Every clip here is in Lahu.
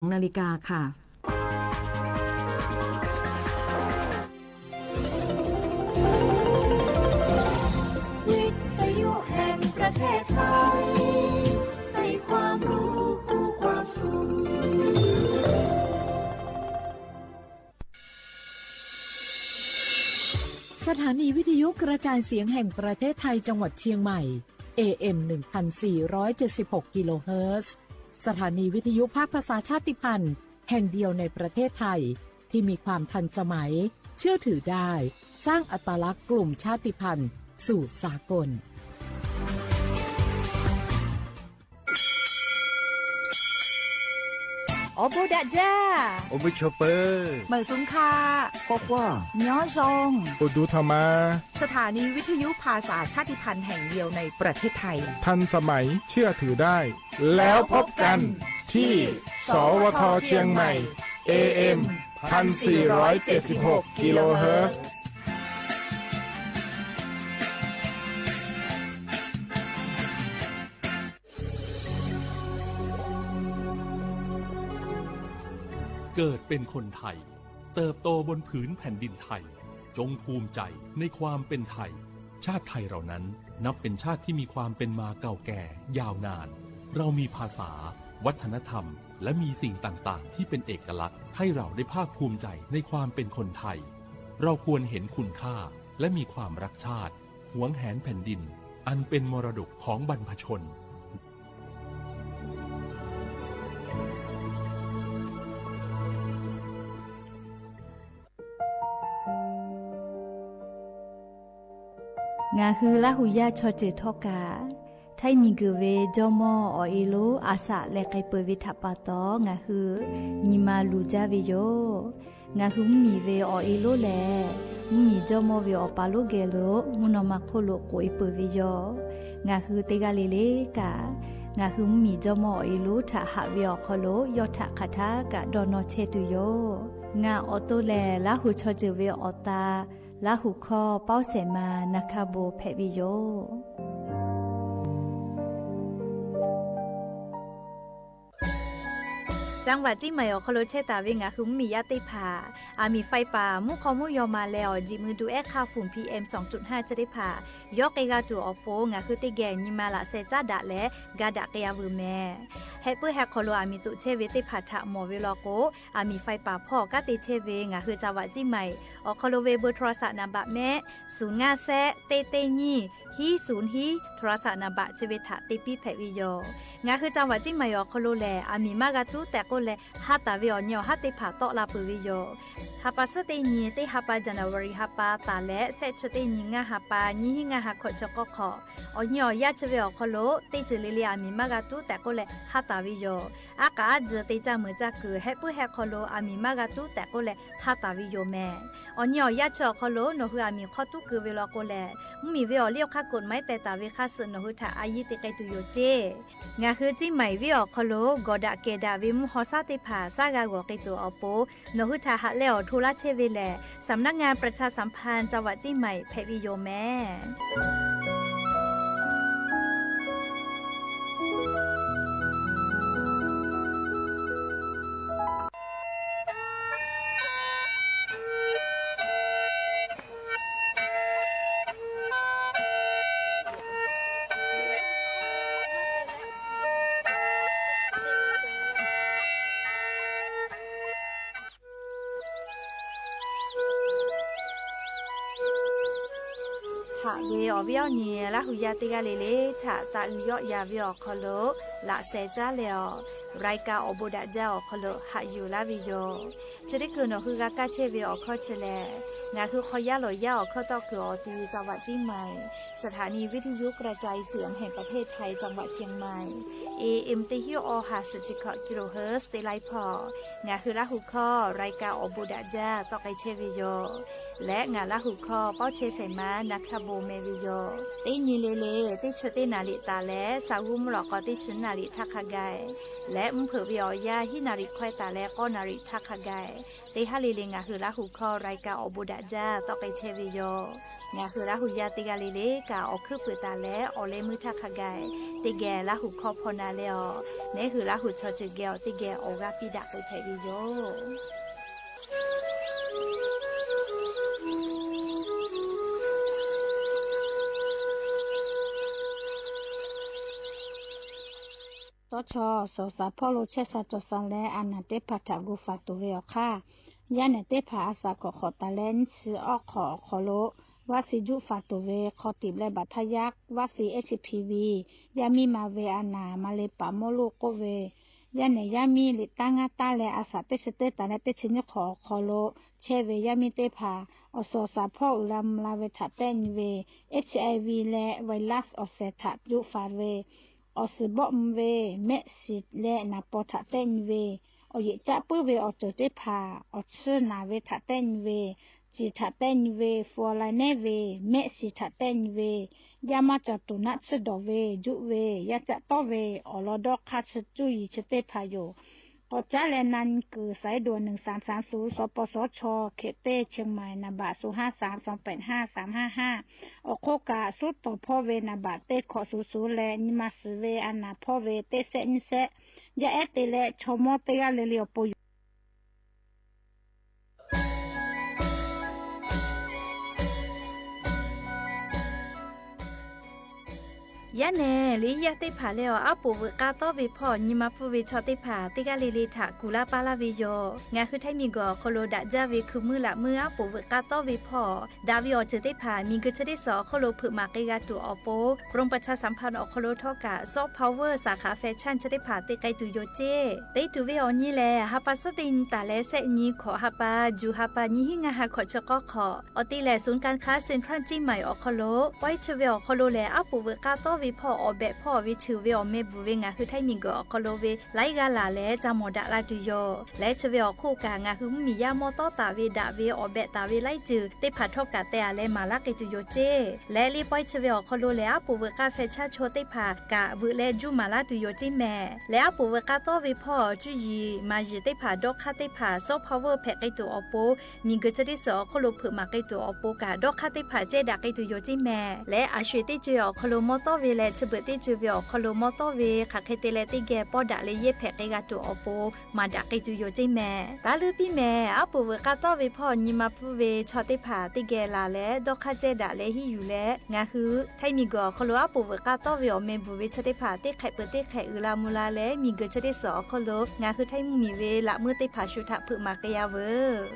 สองนาฬิกาค่ะ วิทยุแห่งประเทศไทย ให้ความรู้คู่ความสุข สถานีวิทยุกระจายเสียงแห่งประเทศไทยจังหวัดเชียงใหม่ เอ เอ็ม หนึ่งพันสี่ร้อยเจ็ดสิบหก กิโลเฮิรตซ์ สถานีวิทยุภาคภาษาชาติพันธุ์แห่งเดียวในประเทศไทย ที่มีความทันสมัย เชื่อถือได้ สร้างอัตลักษณ์กลุ่มชาติพันธุ์สู่สากล Awˬ bon daꞈ jaˇ. Awˬ bon chaw peuˬ. Meuꞈ suhˍ hkaˆ. K'awꞈ k'oˆ. Nyoˉ zon. Awˬ duˬ htaꞈ ma. สถานีวิทยุภาษาชาติพันธุ์แห่งเดียวในประเทศไทย ทันสมัย เชื่อถือได้ แล้วพบกันที่ สวท เชียงใหม่ เอ เอ็ม พันสี่ร้อยเจ็ดสิบหก กิโลเฮิรตซ์ เกิดเป็นคนไทย เติบโตบนผืนแผ่นดินไทย จงภูมิใจในความเป็นไทย ชาติไทยเรานั้นนับเป็นชาติที่มีความเป็นมาเก่าแก่ยาวนาน เรามีภาษา วัฒนธรรม และมีสิ่งต่างๆ ที่เป็นเอกลักษณ์ ให้เราได้ภาคภูมิใจในความเป็นคนไทย เราควรเห็นคุณค่า และมีความรักชาติ หวงแหนแผ่นดิน อันเป็นมรดกของบรรพชน Ngaˬ hui Laˇ huˍ yaˇ chaw ceuˬ htawˇ kaꞈ, htaiˇ miˬ guiˬ ve jawˇ mawˇ awˬ e lonˉ a shaꞈ leh k'ai peuˬ ve htaꞈ pa taw, ngaˬ hui nyi ma luˬ jaˇ ve yoˬ. Ngaˬ hui mvuhˇ miˬ ve awˬ e lonˉ lehˬ, mvuhˇ miˬ jawˇ mawˇ ve awˬ pa lonˉ geh lo mvuhˇ naw ma hk'oˆ lo k'oꞈ e peuˬ ve yoˬ. Ngaˬ hui teˇ g'aˇ le le kaꞈ, ngaˬ hui mvuhˇ miˬ jawˇ mawˇ awˬ e lonˉ htaꞈ haꞈ ve awˬ hk'aw lo yawˇ htaꞈ hk'aˬ htaˇ kaꞈ dawˇ nawˇ chehˇ tuˬ yoˬ. Ngaˬ awˬ to lehˬ, Laˇ huˍ chaw ceuˬ ve awˬ ta, Laˇ huˍ hkawˇ Pawˇ shehˍ ma Naˍ hkaˇ bon hpehꞈ ve yoˬ. จังหวัดเชียงใหม่ awˬ hk'aw lo chehˇ taˍ ve ngaˬ hui mvuhˇ miˬ yaˇ teˇ hpaˍ, aˬ miˍ faiˇ paˍ mvuhˇ hk'aw mvuhˇ yaw ma leh awˬ jeꞈ mui du ehˉ hk'aˇ ฝุ่น PM สองจุดห้า chi teˇ hpaˍ yawˇ k'ai g'a tuˬ awˬ pon, ngaˬ hui teˇ geh nyi ma laꞈ sheh caˉ daꞈ leh ga daꞈ k'ai a veuˬ mehˍ. Heh puiˉ heh hk'aw lo aˬ miˍ toꞈ chehˇ ve teˇ hpaˍ htaꞈ mawˬ ve law k'o, aˬ miˍ faiˇ paˍ hpawˇ kanˉ te chehˇ ve ngaˬ hui จังหวัดเชียงใหม่ awˬ hk'aw lo ve เบอร์โทรศัพท์ นัมเบอร์ mehˆ, suhˍ ngaˇ shehˆ teˇ teˇ nyiˇ hiˉ suhˍ hiˉ โทรศัพท์ นัมเบอร์ chi ve htaꞈ te piˇ hpehꞈ ve yoˬ. Ngaˬ hui จังหวัดเชียงใหม่ awˬ hk'aw lo lehˬ, aˬ miˍ maˇ g'a tuˉ tehꞈ k'oˆ leh, ha taˍ ve awˬ nyi awˬ haˉ teˇ hpaˍ tawˆ la peuˬ ve yoˬ. Ha pa suhˉ teˇ nyi, teˇ ha pa January ha pa taˍ leh shehˆ chi teˇ nyi ngaˇ ha pa nyiˇ hiˉ ngaˇ ha hkawꞈ chi k'awˇ hk'awꞈ, awˬ nyi awˬ yaˇ chi ve awˬ hk'aw lo teˇ ceuˬ le le aˬ miˍ maˇ g'a tuˉ tehꞈ k'oˆ leh ha taˍ ve yoˬ. Aˉ k'aꞈ aˉ tcuh te caˇ meuˍ caˇ kuiˬ heh puiˉ heh hk'aw lo aˬ miˍ maˇ g'a tuˉ tehꞈ k'oˆ leh ha taˍ ve yoˬ mehˍ. Awˬ nyi awˬ yaˇ chi awˬ hk'aw lo nawˬ hui aˬ miˍ hk'awˇ tuˉ keu ve law k'o lehˬ, mvuhˇ miˬ ve awˬ liˇ awˬ hk'aˇ กฎหมาย teh taˍ ve hk'aˇ suh nawˬ hui htaꞈ a yiˇ te k'ai tuˬ yoˬ ceˇ. Ngaˬ hui Ciˇ maiˍ venˇ awˬ hk'aw lo gawˬ daꞈ kehˬ daꞈ ve mvuhˇ haw shaˉ teˇ hpaˍ shaˉ g'a g'awˬ k'ai tuˬ awˬ pon, nawˬ hui htaꞈ haꞈ leh awˬ hto laˇ chehˇ ve lehˬ, สำนักงานประชาสัมพันธ์ จังหวัดเชียงใหม่ hpehꞈ ve yoˬ mehˍ. Haꞈ ve awˬ viˉ awˬ nyi Laˇ huˍ yaˇ teˇ g'aˇ le le htaꞈ taꞈ uiˍ yawˆ yan ve awˬ hk'aw lo laꞈ sheh caˉ leh awˬ, รายการ awˬ bon daꞈ jaˇ awˬ hk'aw lo haꞈ yuˬ laˇ ve yoˬ. Chi teˇ hkui nawˬ hui g'a kaˇ chehˇ ve awˬ hkawˇ chi lehˬ, ngaˬ hui hk'aw yaˇ lawˬ yaˇ awˬ hkawˇ tawˆ kuiˬ awˬ ti จังหวัดเชียงใหม่ สถานีวิทยุกระจายเสียงแห่งประเทศไทย จังหวัดเชียงใหม่ เอ เอ็ม teˇ hinˉ awˬ ha suhˍ chi hkawꞈ กิโลเฮิรตซ์ teˇ laiˉ hpawˇ, ngaˬ hui Laˇ huˍ hkawˇ รายการ awˬ bon daꞈ jaˇ tawˆ k'ai chehˇ ve yoˬ. Leh ngaˬ Laˇ huˍ hkawˇ Pawˇ chehˇ shehˍ ma Naˍ hkaˇ bon meh ve yoˬ. Teˇ nyi le le teˇ chi teˇ naˍ riˍ taˍ leh shaˍ g'uˇ mvuhˇ lawꞈ k'aw teˇ chi naˍ riˍ htaˇ hk'a gaˬ, leh mvuhˇ hpeuꞈ ve awˬ yanˇ hiˉ naˍ riˍ hkawehˇ taˍ leh k'awˇ naˍ riˍ htaˇ hk'a gaˬ, teˇ haˉ le le ngaˬ hui Laˇ huˍ hkawˇ รายการ awˬ bon daꞈ jaˇ tawˆ k'ai chehˇ ve yoˬ. Ngaˬ hui Laˇ huˍ yaˇ teˇ g'aˇ le le kaꞈ awˬ hkuiˉ puiˍ taˍ leh awˬ leh meuˇ htaˇ hk'a gaˬ, teˇ geh Laˇ huˍ hkawˇ hpaw na leh awˬ, neˉ hui Laˇ huˍ chaw ceuˬ geh awˬ teˇ geh awˬ g'aˇ piˇ daꞈ k'ai hpehꞈ ve yoˬ. Tawˇ chaw suhˍ shaˍ hpawˇ lo chehˇ sha cawˬ sha leh a naˍ teˇ hpaˍ htaꞈ gu faˍ tuˬ ve awˬ hk'aˇ, yaˇ nehˬ teˇ hpaˍ a shaˍ hk'awꞈ hk'awꞈ taˍ leh nyiˇ chi awˇ hk'awꞈ awˬ hk'aw lo vaccine juˆ faˍ tuˬ ve hk'aw tiꞈ leh baꞈ htaˇ yaˇ vaccine H P V yaˇ miˇ ma ve a naˍ ma le paˍ mawˇ loˆ k'oˆ ve, yaˇ nehˬ yaˇ miˇ liꞈ taˇ ngaˇ taˇ leh a shaˍ teˇ chi teˇ taˍ leh teˇ chi nyiˇ hk'awꞈ awˬ hk'aw lo chehˇ ve yaˇ miˇ teˇ hpaˍ awˬ suhˍ shaˍ hpawˇ uiˍ la mvuh la ve htaꞈ tehˆ nyi ve, H I V leh virus awˬ shehˍ htaꞈ juˆ faˍ ve, awˬ suhˍ bawˆ mvuh ve, mehˆ shiˍ leh naˍ paw htaꞈ tehˆ nyi ve, awˬ yeꞈ caˆ puiˉ ve awˬ ceuˬ teˇ hpaˍ awˬ chiˇ naˍ ve htaꞈ tehˆ nyi ve, ciˬ htaꞈ tehˆ nyi ve, fluoride nehˉ ve, mehˆ shiˍ htaꞈ tehˆ nyi ve, yaˇ maˇ caˬ tuˬ naˆ tsuhˇ dawˬ ve, juˆ ve, yaˇ caˆ tawˆ ve, awˬ lawn dawˇ hk'aˇ chi cuˇ yiˍ chi teˇ hpaˍ yoˬ. K'awꞈ caˉ leh na nyi kuiˬ สายด่วน หนึ่งสามสามศูนย์ สปสช เขตเต้ เชียงใหม่ นามบัตร ศูนย์ห้าสาม สองแปดห้า สามห้าห้า awˬ hk'oˆ kaꞈ suˉ tawˍ hpawˇ ve นามบัตร teˇ hkawꞈ suˍ suˍ leh nyi ma suhˍ ve a naˍ hpawˇ ve teˇ sehˆ nyiˇ sehˆ, yaˇ ehˉ te leh chaw mawˇ teˇ g'aˇ le le awˬ pon yoˬ. Yaˇ nehˬ liꞈ yaˇ teˇ hpaˍ leh awˬ aˉ poꞈ veuꞈ k'a tawˆ ve hpawˇ nyi ma pfuhˇ ve chaw teˇ hpaˍ teˇ g'aˇ le le htaꞈ kuˬ laˇ paˇ laˇ ve yoˬ. Ngaˬ hui Htaiˇ miˬguiˬ awˬ hk'aw lo daꞈ jaˇ ve hkui muiˇ laꞈ muiˇ aˉ poꞈ veuꞈ k'a tawˆ ve hpawˇ daꞈ ve awˬ ceuˬ teˇ hpaˍ miˬguiˬ chi teˇ suhˍ awˬ hk'oˆ lo hpeuꞈ maˍ k'ai g'a tuˬ awˬ pon กรมประชาสัมพันธ์ awˬ hk'aw lo htawˇ kaꞈ ซอฟต์พาวเวอร์ สาขาแฟชั่น chi teˇ hpaˍ te k'ai tuˬ yoˬ ceˇ. Te tuˬ ve awˬ nyi lehˬ, ha pa suhˉ teˇ nyi taˍ leh sehˆ nyi hkawꞈ ha pa, juˬ ha pa nyiˇ hinˉ ngaˇ ha hkawꞈ chi k'awˇ hk'awꞈ, awˬ te lehˬ ศูนย์การค้าเซ็นทรัลเชียงใหม่ awˬ hk'aw lo pawehˇ chi ve awˬ hk'aw lo lehˬ, aˉ poꞈ veuꞈ k'a tawˆ ve hpawˇ awˬ behꞈ hpawˇ ve cheuˬ ve awˬ meh bvuhˬ ve ngaˬ hui Htaiˇ miˬguiˬ awˬ hk'aw lo ve laiˉ g'aˇ laˬ leh ca mawˬ daꞈ la tuˬ yoˬ. Leh chi ve awˬ hk'oˆ kaꞈ, ngaˬ hui mvuhˇmiˬ yaˇ mawˇ tawˉ taˍ ve daꞈ ve awˬ behꞈ taˍ ve laiˉ ceuˬ teˇ hpaˍ htawˇ kaꞈ teh a leh maˍ laˇ k'ai tuˬ yoˬ ceˇ. Leh liꞈ pawehˇ chi ve awˬ hk'aw lo lehˬ, aˉ poꞈ veuꞈ k'a feh chaˇ chaw teˇ hpaˍ kaꞈ veuꞈ leh juˇ maˍ laˇ tuˬ yoˬ ceˇ mehˍ. Leh aˉ poꞈ veuꞈ k'a tawˆ ve hpawˇ cuˇ yiˍ maˍ yiˍ teˇ hpaˍ dawˇ hk'aˇ teˇ hpaˍ ซอฟต์พาวเวอร์ hpehꞈ k'ai tuˬ awˬ pon, miˬguiˬ chi teˇ suhˍ awˬ hk'oˆ lo hpeuꞈ maˍ k'ai tuˬ awˬ pon kaꞈ dawˇ hk'aˇ teˇ hpaˍ cehˇ daꞈ k'ai tuˬ yoˬ ceˇ mehˍ. Leh a sho-eˬ teˇ co-e awˬ hk'aw lo mawˇ tawˇ ve leh chi beuꞈ teˇ co-e ve awˬ hk'aw lo mawˇ tawˇ ve hk'aˬ hk'e te leh teˇ geh pawˇ daꞈ leh yehˇ hpehꞈ k'ai g'a tuˬ awˬ pon maˍ daꞈ k'ai tuˬ yoˬ ceˇ mehˍ. Taˇ leuˉ piˇ mehˍ. Aˉ poꞈ veuꞈ k'a tawˆ ve hpawˇ nyi ma pfuhˇ ve chaw teˇ hpaˍ teˇ geh laˬ leh dawˇ hk'aˇ cehˇ daꞈ leh hiˉ yuˬ leh, ngaˬ hui Htaiˇ miˬguiˬ awˬ hk'aw lo aˉ poꞈ veuꞈ k'a tawˆ ve awˬ meh bvuhˬ ve chi teˇ hpaˍ teˇ hk'ehꞈ peuˬ teˇ hk'ehꞈ uiˍ la mvuh la leh, miˬguiˬ chi teˇ suhˍ awˬ hk'aw lo ngaˬ hui Htaiˇ mvuhˇmiˬ ve laꞈ meuˇ teˇ hpaˍ shu htaꞈ hpeuꞈ maˍ k'ai a veuˬ.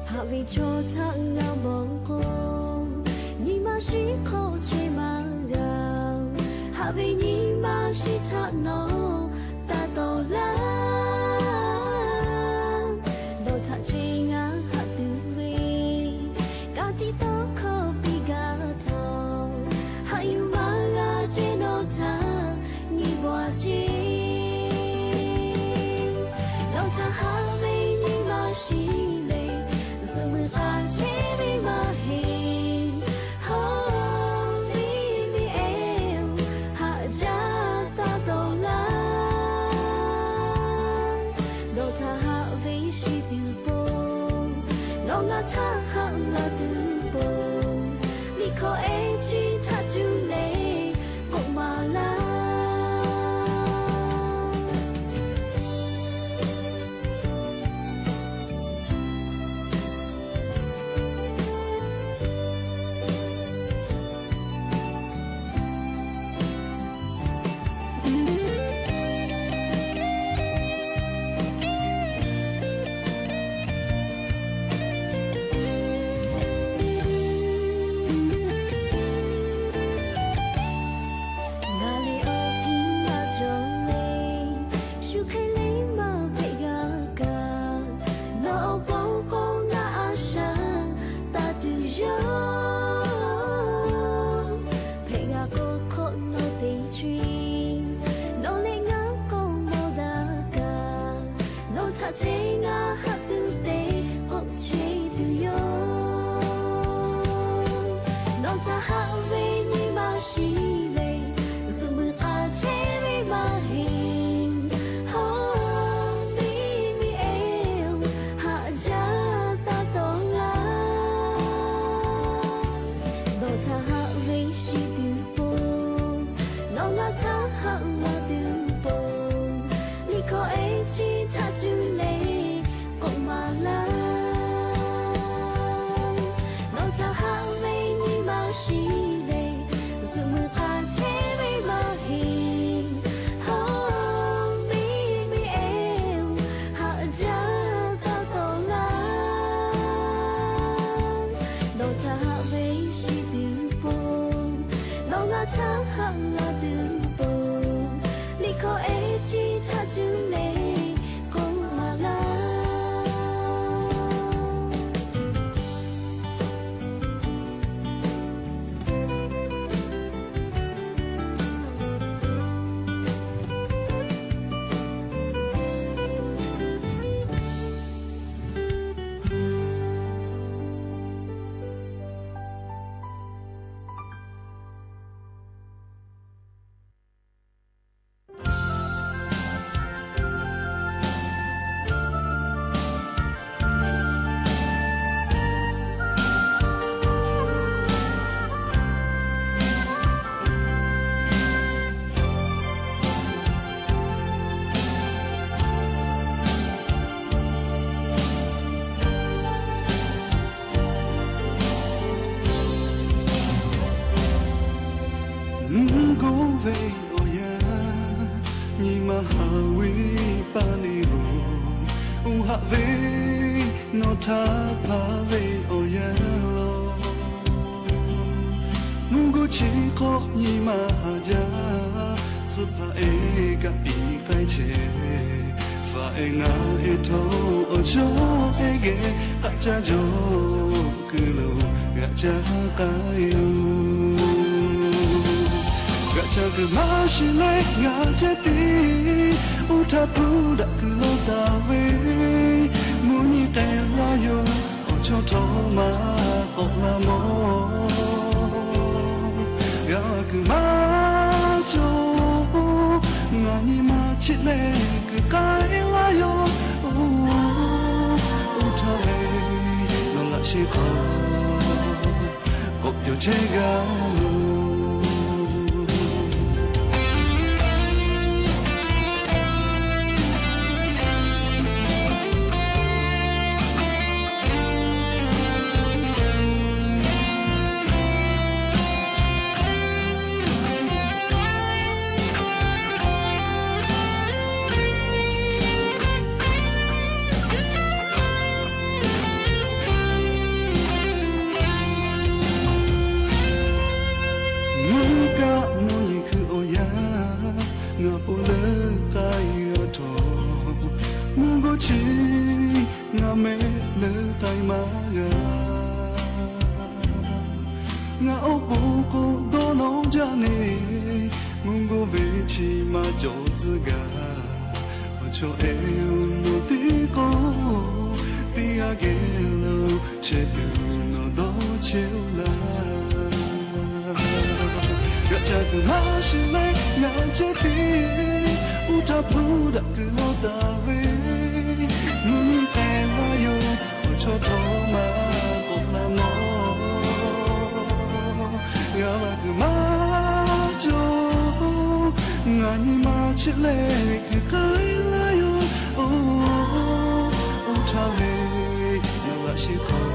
Haꞈ ve chaw htaꞈ ngaˬ mawˬ k'o, nyi ma shiˉ hk'aw chehˇ maˇ g'a. Haꞈ ve nyi ma shiˉ htaꞈ nawˬ taˇ tawˍ laˇ. Nawˬ htaꞈ chehˇ ngaˬ haꞈ tuˬ ve, ka tiꞈ tawˇ hkawˇ piˇ gaˇ htawˇ, haꞈ yuˬ maˇ g'a chehˇ nawˬ htaꞈ nyi bawˬ ceˇ. Nawˬ htaꞈ haꞈ ve nyi ma shiˉ lehˬ, zuhꞈ muiˬ k'a chehˇ ve maˇ heˆ. Hawˉ ve miˬ ehˉ-oˬ, haꞈ jaˇ taˇ tawˍ laˇ. Haˍ ve paˇ neˇ-oˬ, oˇ haꞈ ve nawˬ htaꞈ hpaˍ ve awˬ yanˇ law. Mvuhˇ g'uˇ chi hk'awꞈ nyi ma haˍ jaˇ, suh hpaˍ ehˉ kaꞈ piˇ k'ai chehˇ. Faˍ ehˉ ngaˬ ehˉ htawˇ awˬ chawˇ ehˉ geh k'aꞈ caˇ jaw kuiˬ lo g'aꞈ caˇ k'ai yoˬ. G'aꞈ caˇ kuiˬ maˇ shiˍ leh ngaˬ ceh tiˉ, oˇ htaˇ hpu daꞈ kuiˬ lawˇ taˍ ve, mvuhˇ nyi k'ai laˇ yoˬ. Awˬ chawˇ htawˇ maˇ k'awꞈ la mawˬ, g'a kuiˬ maˇ cawˬ. Ngaˬ nyi ma cheˆ leh kuiˬ k'ai laˇ yoˬ. Oˇ htaˇ ve nawˬ laꞈ sheh hk'aw k'awꞈ yawˬ chehˇ g'a loˬ. Mvuhˇ kaˆ mvuhˇ nyi hkui awˬ yanˇ, ngaˬ po leuˉ k'ai g'a htawˇ, mvuhˇ g'uˇ chi ngaˬ meh leuˉ k'ai maˇ g'a. Ngaˬ awˬ po k'o dawˇ nawˇ jaˇ neˇ, mvuhˇ g'uˇ ve chi maˇ cawˬ tcuhˉ gaˇ. Awˬ chawˇ ehˉ-oˬ, nawˬ teˇ k'o teˇ g'aˇ geh lo chehˇ tuˬ nawˬ dawˇ chehˇ-oˆ laˇ. G'aꞈ caˇ kuiˬ maˇ shiˍ leh ngaˬ ceh tiˉ, oˇ htaˇ hpu daꞈ kuiˬ lawˇ taˍ ve, mvuhˇ nyi k'ai laˇ yoˬ. Awˬ chawˇ htawˇ maˇ k'awꞈ la mawˬ, g'a la kuiˬ maˇ cawˬ. Ngaˬ nyi ma cheˆ leh kuiˬ k'ai laˇ yoˬ. Oˇ htaˇ ve nawˬ laꞈ sheh hk'aw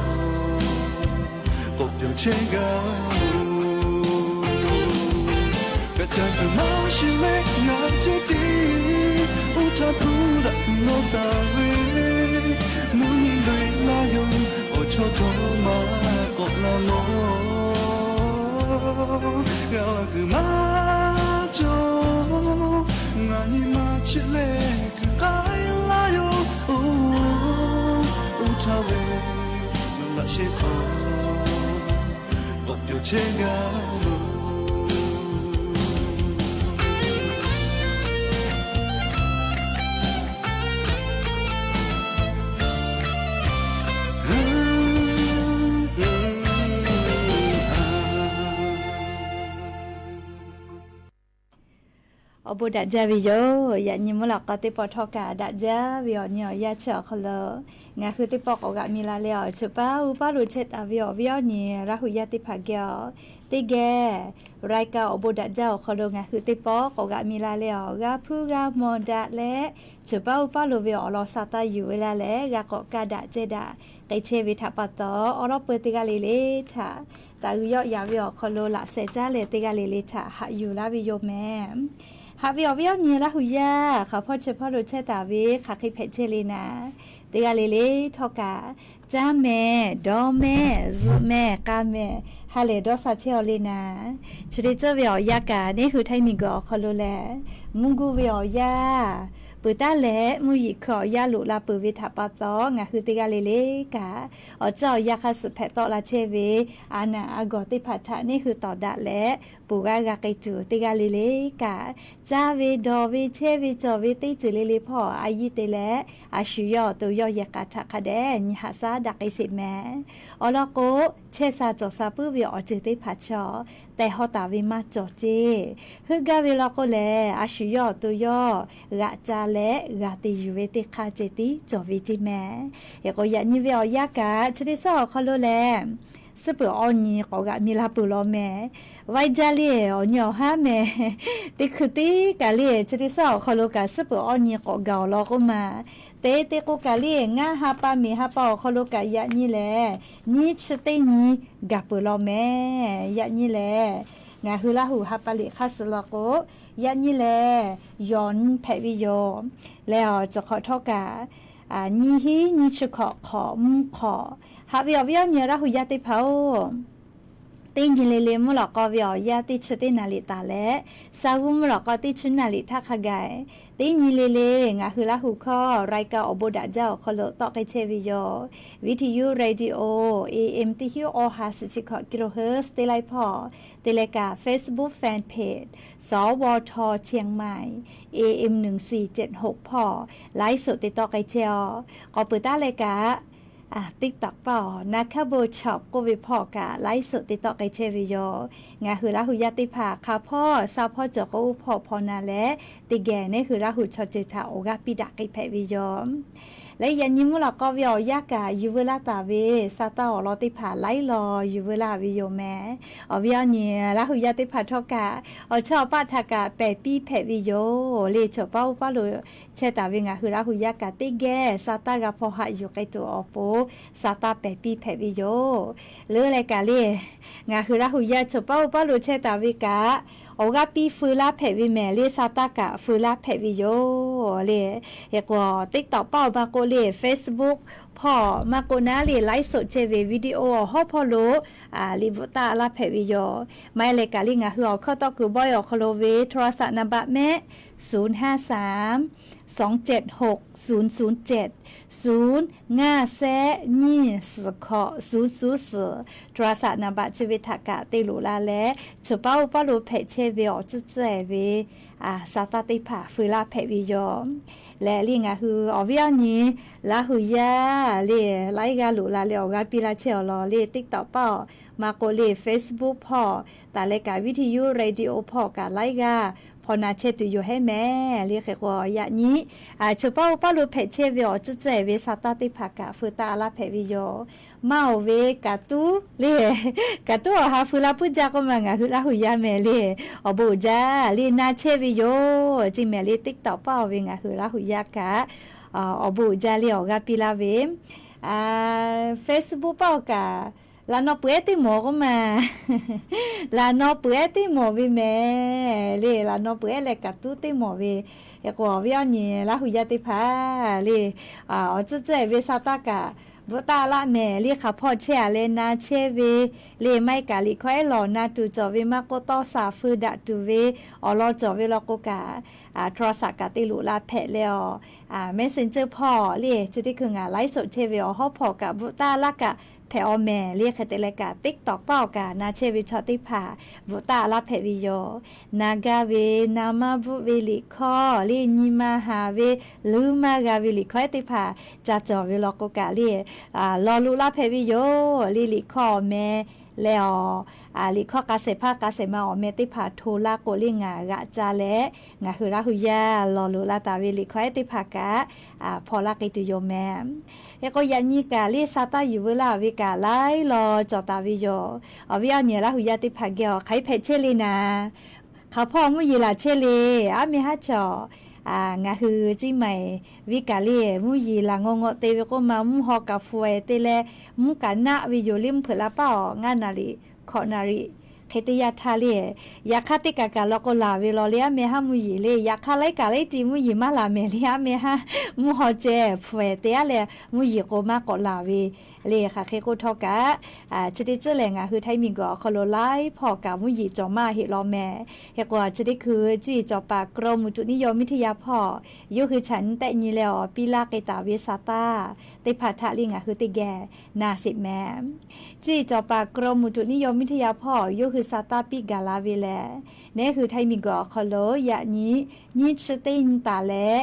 k'awꞈ yawˬ chehˇ g'a loˬ. G'aꞈ caˇ kuiˬ maˇ shiˍ leh ngaˬ ceh tiˉ, oˇ htaˇ hpu daꞈ kuiˬ lawˇ taˍ ve, mvuhˇ nyi daweh laˇ yoˬ. Awˬ chawˇ htawˇ maˇ k'awꞈ la mawˬ, g'a kuiˬ maˇ cawˬ. Ngaˬ nyi ma cheˆ leh kuiˬ k'ai laˇ yoˬ. Oˇ htaˇ ve nawˬ laꞈ sheh hk'aw k'awꞈ yawˬ chehˇ g'a loˬ. Awˬ bon daꞈ jaˇ ve yoˬ. Yaꞈ nyi mvuhˇ lawꞈ k'aw teˇ pawˆ htawˇ kaꞈ daꞈ jaˇ ve awˬ nyi awˬ yanˇ chi awˬ hk'aw lo ngaˬ hui teˇ pawˆ k'awꞈ g'aꞈ mi la leh awˬ, cheuˬ paˇ uˉ paˇ lo chehˇ taˍ ve awˬ viˉ awˬ nyi Laˇ huˍ yaˇ teˇ hpaˍ geh awˬ, teˇ geh รายการ awˬ bon daꞈ jaˇ awˬ hk'aw lo ngaˬ hui teˇ pawˆ k'awꞈ g'aꞈ mi la leh awˬ, g'a hpuˇ g'a mawˬ daꞈ leh, cheuˬ paˇ uˉ paˇ lo ve awˬ lawn sha taˇ yuˬ ve laˇ leh g'a k'awꞈ kaˇ daꞈ cehˇ daꞈ k'ai chehˇ ve htaꞈ pa taw, awˬ lawn peu teˇ g'aˇ le le htaꞈ taˍ g'uiˬ yawˆ yaꞈ ve awˬ hk'aw lo laꞈ sheh caˉ leh teˇ g'aˇ le le htaꞈ haꞈ yuˬ laˇ ve yoˬ mehˍ. Haꞈ ve awˬ viˉ awˬ nyi Laˇ huˍ yaˇ hk'aˬ hpawˇ chi hpawˇ lo chehˇ taˍ ve hk'aˬ hk'e hpehꞈ chehˇ le naˍ, teˇ g'aˇ le le htawˇ kaꞈ caˇ mehˍ, dawˇ mehˍ, zuhꞈ mehˍ, k'a mehˍ, ha lehˬ dawˇ sha chehˇ-aw le naˍ. Chi teˇ ceuˬ ve awˬ yanˇ kaꞈ neˇ hui htaiˇ miˬguiˬ awˬ hk'aw lo lehˬ, mvuhˇ guˇ ve awˬ yanˇ peuˬ taˉ leh mvuhˇ yeˬ hkui awˬ yanˇ loꞈ la peuˬ ve htaꞈ pa taw, ngaˬ hui teˇ g'aˇ le le kaꞈ awˬ ceuˬ awˬ yanˇ hk'a suhˍ hpehꞈ tawˆ la chehˇ ve a naˍ a gawˬ teˇ hpaˍ htaꞈ neˇ hui tawˍ daꞈ leh, ponˬ g'aˇ g'a k'ai tuˬ teˇ g'aˇ le le kaꞈ, caˇ ve dawˬ ve chehˇ ve cawˬ ve teˇ ceuˬ le le hpawˇ a yiˇ te leh, a shu yawˇ awˬ to yawˇ yehˬ k'aˍ htaꞈ hk'a dehꞈ nyi haꞈ shaˉ daꞈ k'ai sheˍ mehˍ. Awˬ lawn k'o, chehˇ sha cawˬ sha puiˉ ve awˬ ceuˬ teˇ hpaˍ chaw tehˬ hawˉ taˍ ve maˇ cawˬ ceˇ. Heuˆ gaˇ ve lawn k'o lehˬ, a shu yawˇ awˬ to yawˇ g'aꞈ ca leh g'a te yuˬ ve teˇ hk'aˇ ceh tiˉ cawˬ ve ceˇ mehˍ. Hk'e k'o, yaꞈ nyi ve awˬ yanˇ kaꞈ chi teˇ shaˉ awˬ hk'aw lo lehˬ, suhˉ peuˬ awˬ nyi k'awꞈ g'aꞈ mi la peuˬ law mehˍ. Vaiˇ jaˇ le awˬ nyi awˬ haˉ mehˍ. Teˇ hkui teˇ kaˬ le chi teˇ shaˉ awˬ hk'aw lo kaꞈ suhˉ peuˬ awˬ nyi k'awꞈ gaˬ awˬ lawn k'oˆ ma, teˇ teˇ k'o kaˬ le ngaˇ ha pa miˬ ha pa awˬ hk'aw lo kaꞈ yaꞈ nyi lehˬ, nyiˇ chi teˇ nyi gaˬ peuˬ law mehˍ. Yaꞈ nyi lehˬ, ngaˬ hui Laˇ huˍ ha pa liꞈ hk'aˇ suh law k'o, Yaꞈ nyi lehˬ, yawˬ nyi hpehꞈ ve yoˬ. Leh awˬ cawˬ hk'awꞈ htawˇ kaꞈ, nyiˇ hinˉ nyiˇ chi hkawꞈ hk'awꞈ mvuhˇ hk'awꞈ haꞈ ve awˬ viˉ awˬ nyi Laˇ hu yaˇ teˇ hpaˍ-oˬ, teˇ nyi le le mvuhˇ lawꞈ k'aw ve awˬ yanˇ teˇ chi teˇ naˍ liꞈ taˍ leh, sa g'uˇ mvuhˇ lawꞈ k'aw teˇ chi naˍ liꞈ htaˇ hk'a gaˬ, teˇ nyi le le ngaˬ hui Laˇ hu hkawˇ รายการออกบูดัก jaˇ awˬ hk'aw lo tawˆ k'ai chehˇ ve yoˬ. Viˇ hti yuˇ radio A M teˇ hinˉ awˬ ha suhˍ chi hkawꞈ kilohertz teˇ laiˉ hpawˇ, te leh kaꞈ Facebook fan page สวท เชียงใหม่ A M หนึ่งสี่เจ็ดหก hpawˇ ไลฟ์สด te tawˆ k'ai chehˇ-oˬ. K'awꞈ peuˬ taˉ leh kaꞈ TikTok paˇ awˬ นาคาโบว์ช็อป k'oˆ ve hpawˇ kaꞈ ไลฟ์สด te tawˆ k'ai chehˇ ve yoˬ. Ngaˬ hui Laˇ hu yaˇ teˇ hpaˍ hk'a hpawˇ sa hpawˇ cawˬ k'o uˉ hpawˇ hpaw na leh, teˇ geh neˉ hui Laˇ hu chaw ceuˬ htaꞈ awˬ g'aˇ piˇ daꞈ k'ai hpehꞈ ve yoˬ. Leh yaꞈ nyi mvuhˇ lawꞈ k'aw ve awˬ yanˇ kaꞈ yuˬ veu laˇ taˍ ve sa taˇ awˬ lawn teˇ hpaˍ laiˉ law yuˬ veu laˇ ve yoˬ mehˍ. Awˬ viˉ awˬ nyi Laˇ hu yaˇ teˇ hpaˍ htawˇ kaꞈ awˬ chawˇ awˬ paˆ htaꞈ kaꞈ pehˬ piˇ hpehꞈ ve yoˬ le. Choˬ paˉ oˇ paˉ lo chehˇ taˍ ve ngaˬ hui Laˇ hu yaˇ kaꞈ teˇ geh sa taˇ g'a hpaw haꞈ yuˬ k'ai tuˬ awˬ pon sa taˇ pehˬ piˇ hpehꞈ ve yoˬ. Leuˉ leh kaꞈ le, ngaˬ hui Laˇ hu yaˇ choˬ paˉ oˇ paˉ lo chehˇ taˍ ve kaꞈ, awˬ g'aˇ piˇ feu laˇ hpehꞈ ve mehˍ le, sa taˇ kaꞈ feu laˇ hpehꞈ ve yoˬ le. Hk'e k'o, TikTok paˇ awˬ maˇ k'oˆ le, Facebook hpawˇ maˇ k'oˆ naˉ le, ไลฟ์สด chehˇ ve video awˬ hawˉ hpawˇ lo liꞈ bvuhꞈ taˆ laˇ hpehꞈ ve yoˬ. Maˇ heˆ leh kaꞈ le ngaˬ hui awˬ hkawˇ tawˇ kuiˬ bawehˇ awˬ hk'aw lo ve โทรศัพท์ นามบัตร mehˆ ศูนย์ห้าสาม สองเจ็ดหก ศูนย์ศูนย์เจ็ด ศูนย์ ngaˇ แซะ nyiˇ suhˍ hkawꞈ ศูนย์ศูนย์ suhˍ โทรศัพท์ นามบัตร chi ve htaꞈ kaꞈ te loꞈ la leh, choˬ paˉ oˇ paˉ lo hpehꞈ chehˇ ve awˬ tcuhˇ tcuhˇ-ehˍ ve sa taˇ teˇ hpaˍ feu laˇ hpehꞈ ve yoˬ. Leh le ngaˬ hui awˬ viˉ awˬ nyi Laˇ hu yaˇ le, laiˉ g'aˇ loꞈ la leh awˬ g'aˇ piˇ laˇ chehˇ awˬ lawn le, TikTok paˇ awˬ maˇ k'oˆ le, Facebook hpawˇ taˍ leh kaꞈ วิทยุ radio hpawˇ kaꞈ laiˉ g'aˇ hpaw na chehˇ tuˬ yoˬ hehˉ mehˍ le. Hk'e k'o, yaꞈ nyi choˬ paˉ oˇ paˉ lo hpehꞈ chehˇ ve awˬ tcuhˇ tcuhˇ-ehˍ ve sa taˇ teˇ hpaˍ kaꞈ feu taˇ laˇ hpehꞈ ve yoˬ. Maˇ oˬ ve kaꞈ tuˉ le, kaꞈ tuˉ awˬ ha feu laˇ puiˉ jaˇ k'oˆ ma ngaˬ hui Laˇ hu yaˇ mehˍ le. Awˬ bon uiˍ jaˇ le, na chehˇ ve yoˬ ceˇ mehˍ le. TikTok paˇ awˬ ve ngaˬ hui Laˇ hu yaˇ kaꞈ awˬ bon uiˍ jaˇ le, awˬ g'aˇ piˇ laˇ ve Facebook paˇ awˬ kaꞈ, laꞈ naw peuˬ ehˉ teˇ mawˬ k'oˆ ma, laꞈ naw peuˬ ehˉ teˇ mawˬ ve mehˍ le. Laꞈ naw peuˬ ehˉ leh kaꞈ tuˉ teˇ mawˬ ve. Hk'e k'o, awˬ viˉ awˬ nyi Laˇ hu yaˇ teˇ hpaˍ le, awˬ tcuhˇ tcuhˇ-ehˍ ve sa taˇ kaꞈ bvuhꞈ taˆ laˇ mehˍ le. Hk'aˬ hpawˇ chehˇ-a leh na chehˇ ve le. Maˇ heˆ kaꞈ liꞈ hkawˇ ehˉ lawˬ na tuˬ cawˬ ve maˇ k'oˆ, tawˇ saˍ feu daꞈ tuˬ ve awˬ lawn cawˬ ve law k'o kaꞈ, โทรศัพท์ kaꞈ te loꞈ la hpehꞈ leh awˬ, Messenger hpawˇ le, chi teˇ hkui ngaˬ ไลฟ์สด chehˇ ve awˬ hawˉ hpawˇ kaꞈ bvuhꞈ taˆ laˇ kaꞈ hpehꞈ-aw mehˍ le. Hk'e te leh kaꞈ TikTok paˇ awˬ kaꞈ na chehˇ ve chaw teˇ hpaˍ bvuhꞈ taˆ laˇ hpehꞈ ve yoˬ. Na gaˇ ve, na maˇ bvuhˆ ve liꞈ hkawˇ le, nyi ma haˍ ve, luˇ maˇ g'a ve liꞈ hkawˇ ehˉ teˇ hpaˍ ca cawˬ ve law k'o kaꞈ le, lawˬ loꞈ laˇ hpehꞈ ve yoˬ le. Liꞈ hkawˇ awˬ meh leh awˬ, liꞈ hkawˇ k'a shehˍ hpaˇ k'a shehˍ ma awˬ meh teˇ hpaˍ hto laˇ k'o le ngaˬ g'aꞈ ca leh, ngaˬ hui Laˇ hu yaˇ lawˬ loꞈ la taˍ ve liꞈ hkawˇ ehˉ teˇ hpaˍ kaꞈ hpaw laˇ k'ai tuˬ yoˬ mehˍ. Hk'e k'o, yaꞈ nyi kaꞈ le sa taˇ yuˬ veu laˇ ve kaꞈ laiˉ law cawˬ taˍ ve yoˬ. Awˬ viˉ awˬ nyi Laˇ hu yaˇ teˇ hpaˍ geh awˬ hk'aˬ hk'e hpehꞈ chehˇ le naˍ, hk'aˬ hpawˇ mvuhˇ yeˬ laˬ chehˇ le. Aˉ meh haˉ chaw, ngaˬ hui ciˇ maiˍ viˇ kaꞈ le, mvuhˇ yeˬ laˬ ngaw ngaw te ve k'oˆ ma, mvuhˇ haw kaꞈ hpu-ehˍ te leh, mvuhˇ kaꞈ naˆ ve yoˬ le. Mvuhˇ hpeuꞈ la paˇ awˬ ngaˇ naˍ riˍ hkawꞈ naˍ riˍ hk'e te yaˇ htaˇ le, yaꞈ hk'aˇ teˇ kaˬ kaˬ law k'o laˬ ve law le, aˉ meh haˉ mvuhˇ yeˬ le. Yaꞈ hk'aˇ laiˉ kaˬ laiˉ ti mvuhˇ yeˬ maˇ laˬ mehˍ le. Aˉ meh haˉ mvuhˇ haw ceh hpu-ehˍ te-a leh, mvuhˇ yeˬ k'o maˇ k'awꞈ laˬ ve le. Hk'aˬ hk'e k'oˆ htawˇ kaꞈ, chi teˇ tcuhˉ lehˬ ngaˬ hui Htaiˇ miˬguiˬ awˬ hk'aw lo laiˉ hpawˇ kaꞈ mvuhˇ yeˬ cawˬ maˇ heˆ law mehˍ. Hk'e k'o, chi teˇ hkui cuˇ yiˍ cawˬ paˍ กรมอุตุนิยมวิทยา hpawˇ yawˇ hui chaꞈ nyi tehˆ nyi leh awˬ piˇ laˇ k'ai taˍ ve sa taˇ teˇ hpaˍ htaꞈ le ngaˬ hui teˇ geh na sheˍ mehˍ. Cuˇ yiˍ cawˬ paˍ กรมอุตุนิยมวิทยา hpawˇ yawˇ hui sa taˇ piˇ gaˬ la ve lehˬ, neˉ hui Htaiˇ miˬguiˬ awˬ hk'aw lo yaꞈ nyi nyiˇ chi teˇ nyi taˍ leh,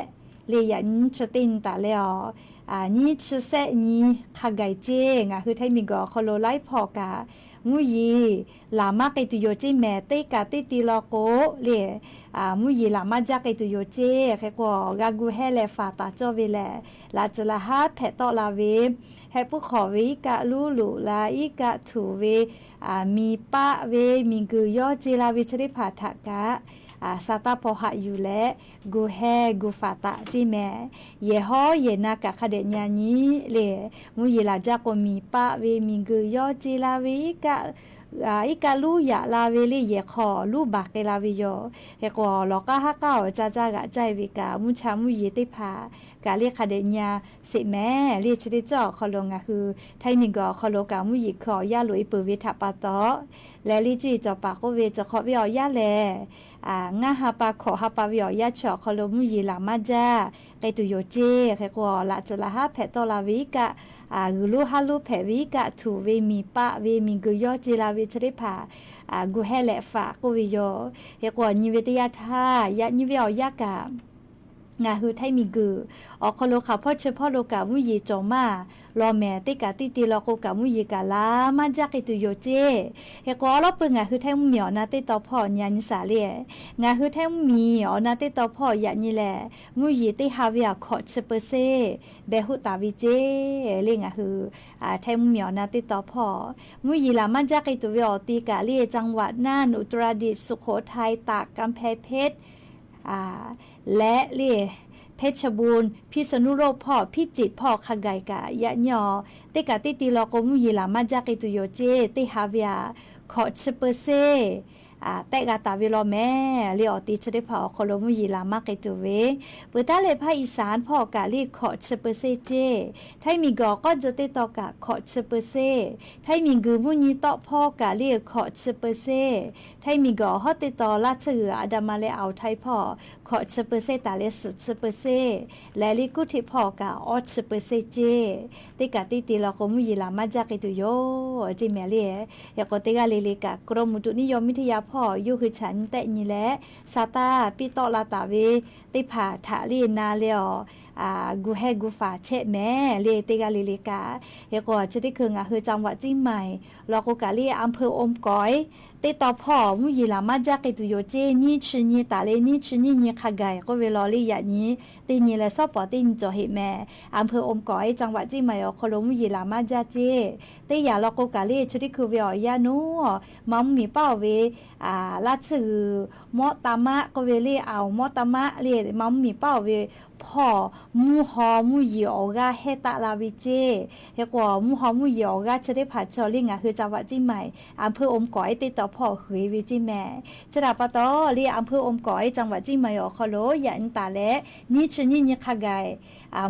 le yaꞈ nyi nyiˇ chi teˇ nyi taˍ leh awˬ, nyiˇ chi sehˆ nyi hk'a gaˬ ceˇ ngaˬ hui Htaiˇ miˬguiˬ awˬ hk'aw lo laiˉ hpawˇ kaꞈ mvuhˇ yeˬ laˬ maˇ k'ai tuˬ yoˬ ceˇ mehˍ. Teˇ kaꞈ teˇ ti law k'o le, mvuhˇ yeˬ laˬ maˇ jaˇ k'ai tuˬ yoˬ ceˇ. Hk'e k'o, g'a gu hehˇ leh faˍ taˍ cawˇ ve lehˬ, laꞈ tcuhˍ laꞈ haˉ hpehꞈ tawˆ la ve, heh puiˉ hk'awꞈ ve iˉ kaˆ luˉ loꞈ la, iˉ kaˆ htuꞈ ve, miˬ paˆ ve, miˬguiˬ yawˇ ce la ve chi teˇ hpaˍ htaꞈ kaꞈ sa taˇ hpaw haꞈ yuˬ leh, gu hehˇ gu faˍ taˍ ceˇ mehˍ. Yehˬ hawˉ yehˬ na kaꞈ hk'a dehꞈ nyi a nyi le, mvuhˇ yeˬ laˬ jaˇ k'o miˬ paˆ ve, miˬguiˬ yawˇ ce la ve iˉ kaˆ iˉ kaˆ luˉ yaꞈ la ve le yehˬ hk'aw luˉ baˬ k'ai la ve yoˬ. Hk'e k'o, lawˬ k'aˉ haˉ k'aˉ awˬ ca caˇ g'aꞈ caˇ e ve kaꞈ, mvuhˇ cha mvuhˇ yeˬ teˇ hpaˍ kaꞈ le hk'a dehꞈ nyi a sheˍ mehˍ le. Chi teˇ ceuˬ awˬ hk'aw lo ngaˬ hui Htaiˇ miˬguiˬ awˬ hk'aw lo kaꞈ mvuhˇ yeˬ hkui awˬ yanˇ loꞈ e peuˬ ve htaꞈ pa taw, leh le cuˇ yiˍ cawˬ paˍ k'oˆ ve, cawˬ hk'awꞈ ve awˬ yanˇ lehˬ, ngaˇ ha pa hkawꞈ ha pa ve awˬ yanˇ chi awˬ hk'aw lo mvuhˇ yeˬ laˬ maˇ jaˇ k'ai tuˬ yoˬ ceˇ. Hk'e k'o, laꞈ tcuhˍ laꞈ haˉ hpehꞈ tawˆ la ve iˉ kaˆ, g'uiˬ lonˉ haˉ lonˉ hpehꞈ ve iˉ kaˆ htuꞈ ve miˬ paˆ ve miˬguiˬ yawˇ ce la ve chi teˇ hpaˍ gu hehˇ leh faˍ k'oˆ ve yoˬ. Hk'e k'o, awˬ nyi ve teˇ yanˇ htaˇ yaꞈ nyi ve awˬ yanˇ kaꞈ, ngaˬ hui Htaiˇ miˬguiˬ awˬ hk'aw lo hk'aˬ hpawˇ chi hpawˇ lo kaꞈ mvuhˇ yeˬ cawˬ maˇ law mehˍ. Teˇ kaꞈ teˇ te law k'o kaꞈ mvuhˇ yeˬ kaꞈ laˬ maˇ jaˇ k'ai tuˬ yoˬ ceˇ. Hk'e k'o, awˉ lawˉ peuˬ ngaˬ hui Htaiˇ mvuhˇmiˬ awˬ na teˇ taw hpawˇ nyi a nyi shaˍ le. Ngaˬ hui Htaiˇ mvuhˇmiˬ awˬ na teˇ taw hpawˇ yaꞈ nyi lehˬ, mvuhˇ yeˬ teˇ ha ve aꞈ hkawꞈ chi เปอร์เซ็นต์ beh hoˆ taˍ ve ceˇ le. Ngaˬ hui Htaiˇ mvuhˇmiˬ awˬ na teˇ taw hpawˇ mvuhˇ yeˬ laˬ maˇ jaˇ k'ai tuˬ ve awˬ ti kaꞈ le จังหวัดน่าน อุตรดิตถ์ สุโขทัย ตาก กำแพงเพชร leh le เพชรบูรณ์ พิษณุโลก hpawˇ พิจิตร hpawˇ hk'a gaiˬ kaꞈ yaꞈ nyi awˬ teˇ kaꞈ teˇ te law k'o mvuhˇ yeˬ laˬ maˇ jaˇ k'ai tuˬ yoˬ ceˇ. Teˇ ha ve aꞈ hkawꞈ chi เปอร์เซ็นต์ tehˆ g'a taˍ ve law mehˍ le. Awˬ te chi teˇ hpaˍ awˬ hk'aw lo mvuhˇ yeˬ laˬ maˇ k'ai tuˬ ve, peuˬ taˉ leh ภาคอีสาน hpawˇ kaꞈ le hkawꞈ chi เปอร์เซ็นต์ ceˇ. Htaiˇ miˬguiˬ awˬ k'awˇ tcuh teˇ taw kaꞈ hkawꞈ chi เปอร์เซ็นต์, Htaiˇ miˬguiˬ mvuhˇ nyi tawˆ hpawˇ kaꞈ le hkawꞈ chi เปอร์เซ็นต์, Htaiˇ miˬguiˬ awˬ hawˉ teˇ taw laˇ tsuhˇ g'uiˬ อันดามัน leh อ่าวไทย hpawˇ hkawꞈ chi เปอร์เซ็นต์ taˍ leh suhˍ chi เปอร์เซ็นต์, leh le kuˇ hteꞈ hpawˇ kaꞈ awˇ chi เปอร์เซ็นต์ ceˇ. Teˇ kaꞈ teˇ te law k'o mvuhˇ yeˬ laˬ maˇ jaˇ k'ai tuˬ yoˬ ceˇ mehˍ le. Hk'e k'o, teˇ g'aˇ le le kaꞈ กรมอุตุนิยมวิทยา hpawˇ yawˇ hui chaꞈ nyi tehˆ nyi leh, sa taˇ piˇ tawˆ la taˍ ve teˇ hpaˍ htaꞈ le na leh awˬ gu hehˇ gu faˍ chehˇ mehˍ le. Teˇ g'aˇ le le kaꞈ, hk'e k'o, chi teˇ hkui ngaˬ hui จังหวัดเชียงใหม่ law k'o kaꞈ le อำเภออมก๋อย teˇ taw hpawˇ mvuhˇ yeˬ laˬ maˇ jaˇ k'ai tuˬ yoˬ ceˇ. Nyiˇ chi nyi taˍ leh nyiˇ chi nyiˇ nyi hk'a gaiˬ k'oˆ ve law le yaꞈ nyi teˇ nyi leh shawˉ pawˍ teˇ nyi cawˬ heꞈ mehˍ. อำเภออมก๋อย จังหวัดเชียงใหม่ awˬ hk'aw lo mvuhˇ yeˬ laˬ maˇ jaˇ ceˇ. Teˇ yanˇ law k'o kaꞈ le chi teˇ hkui ve awˬ yanˇ naˉ, maˇ mvuhˇmiˬ paˉ oˬ ve laˇ tsuhˇ g'uiˬ mawˆ taˇ maˆ k'oˆ ve le, aoˬ mawˆ taˇ maˆ le, maˇ mvuhˇmiˬ paˉ oˬ ve hpawˇ mvuhˇ haw mvuhˇ yeˬ awˬ g'aˇ hehˇ taˆ la ve ceˇ. Hk'e k'o, mvuhˇ haw mvuhˇ yeˬ awˬ g'aˇ chi teˇ hpaˍ chaw le ngaˬ hui จังหวัดเชียงใหม่ อำเภออมก๋อย teˇ taw hpawˇ hui e ve ceˇ mehˍ. Chi htaꞈ pa taw le อำเภออมก๋อย จังหวัดเชียงใหม่ awˬ hk'aw lo yaꞈ nyi taˍ leh nyiˇ chi nyiˇ nyi hk'a gaiˬ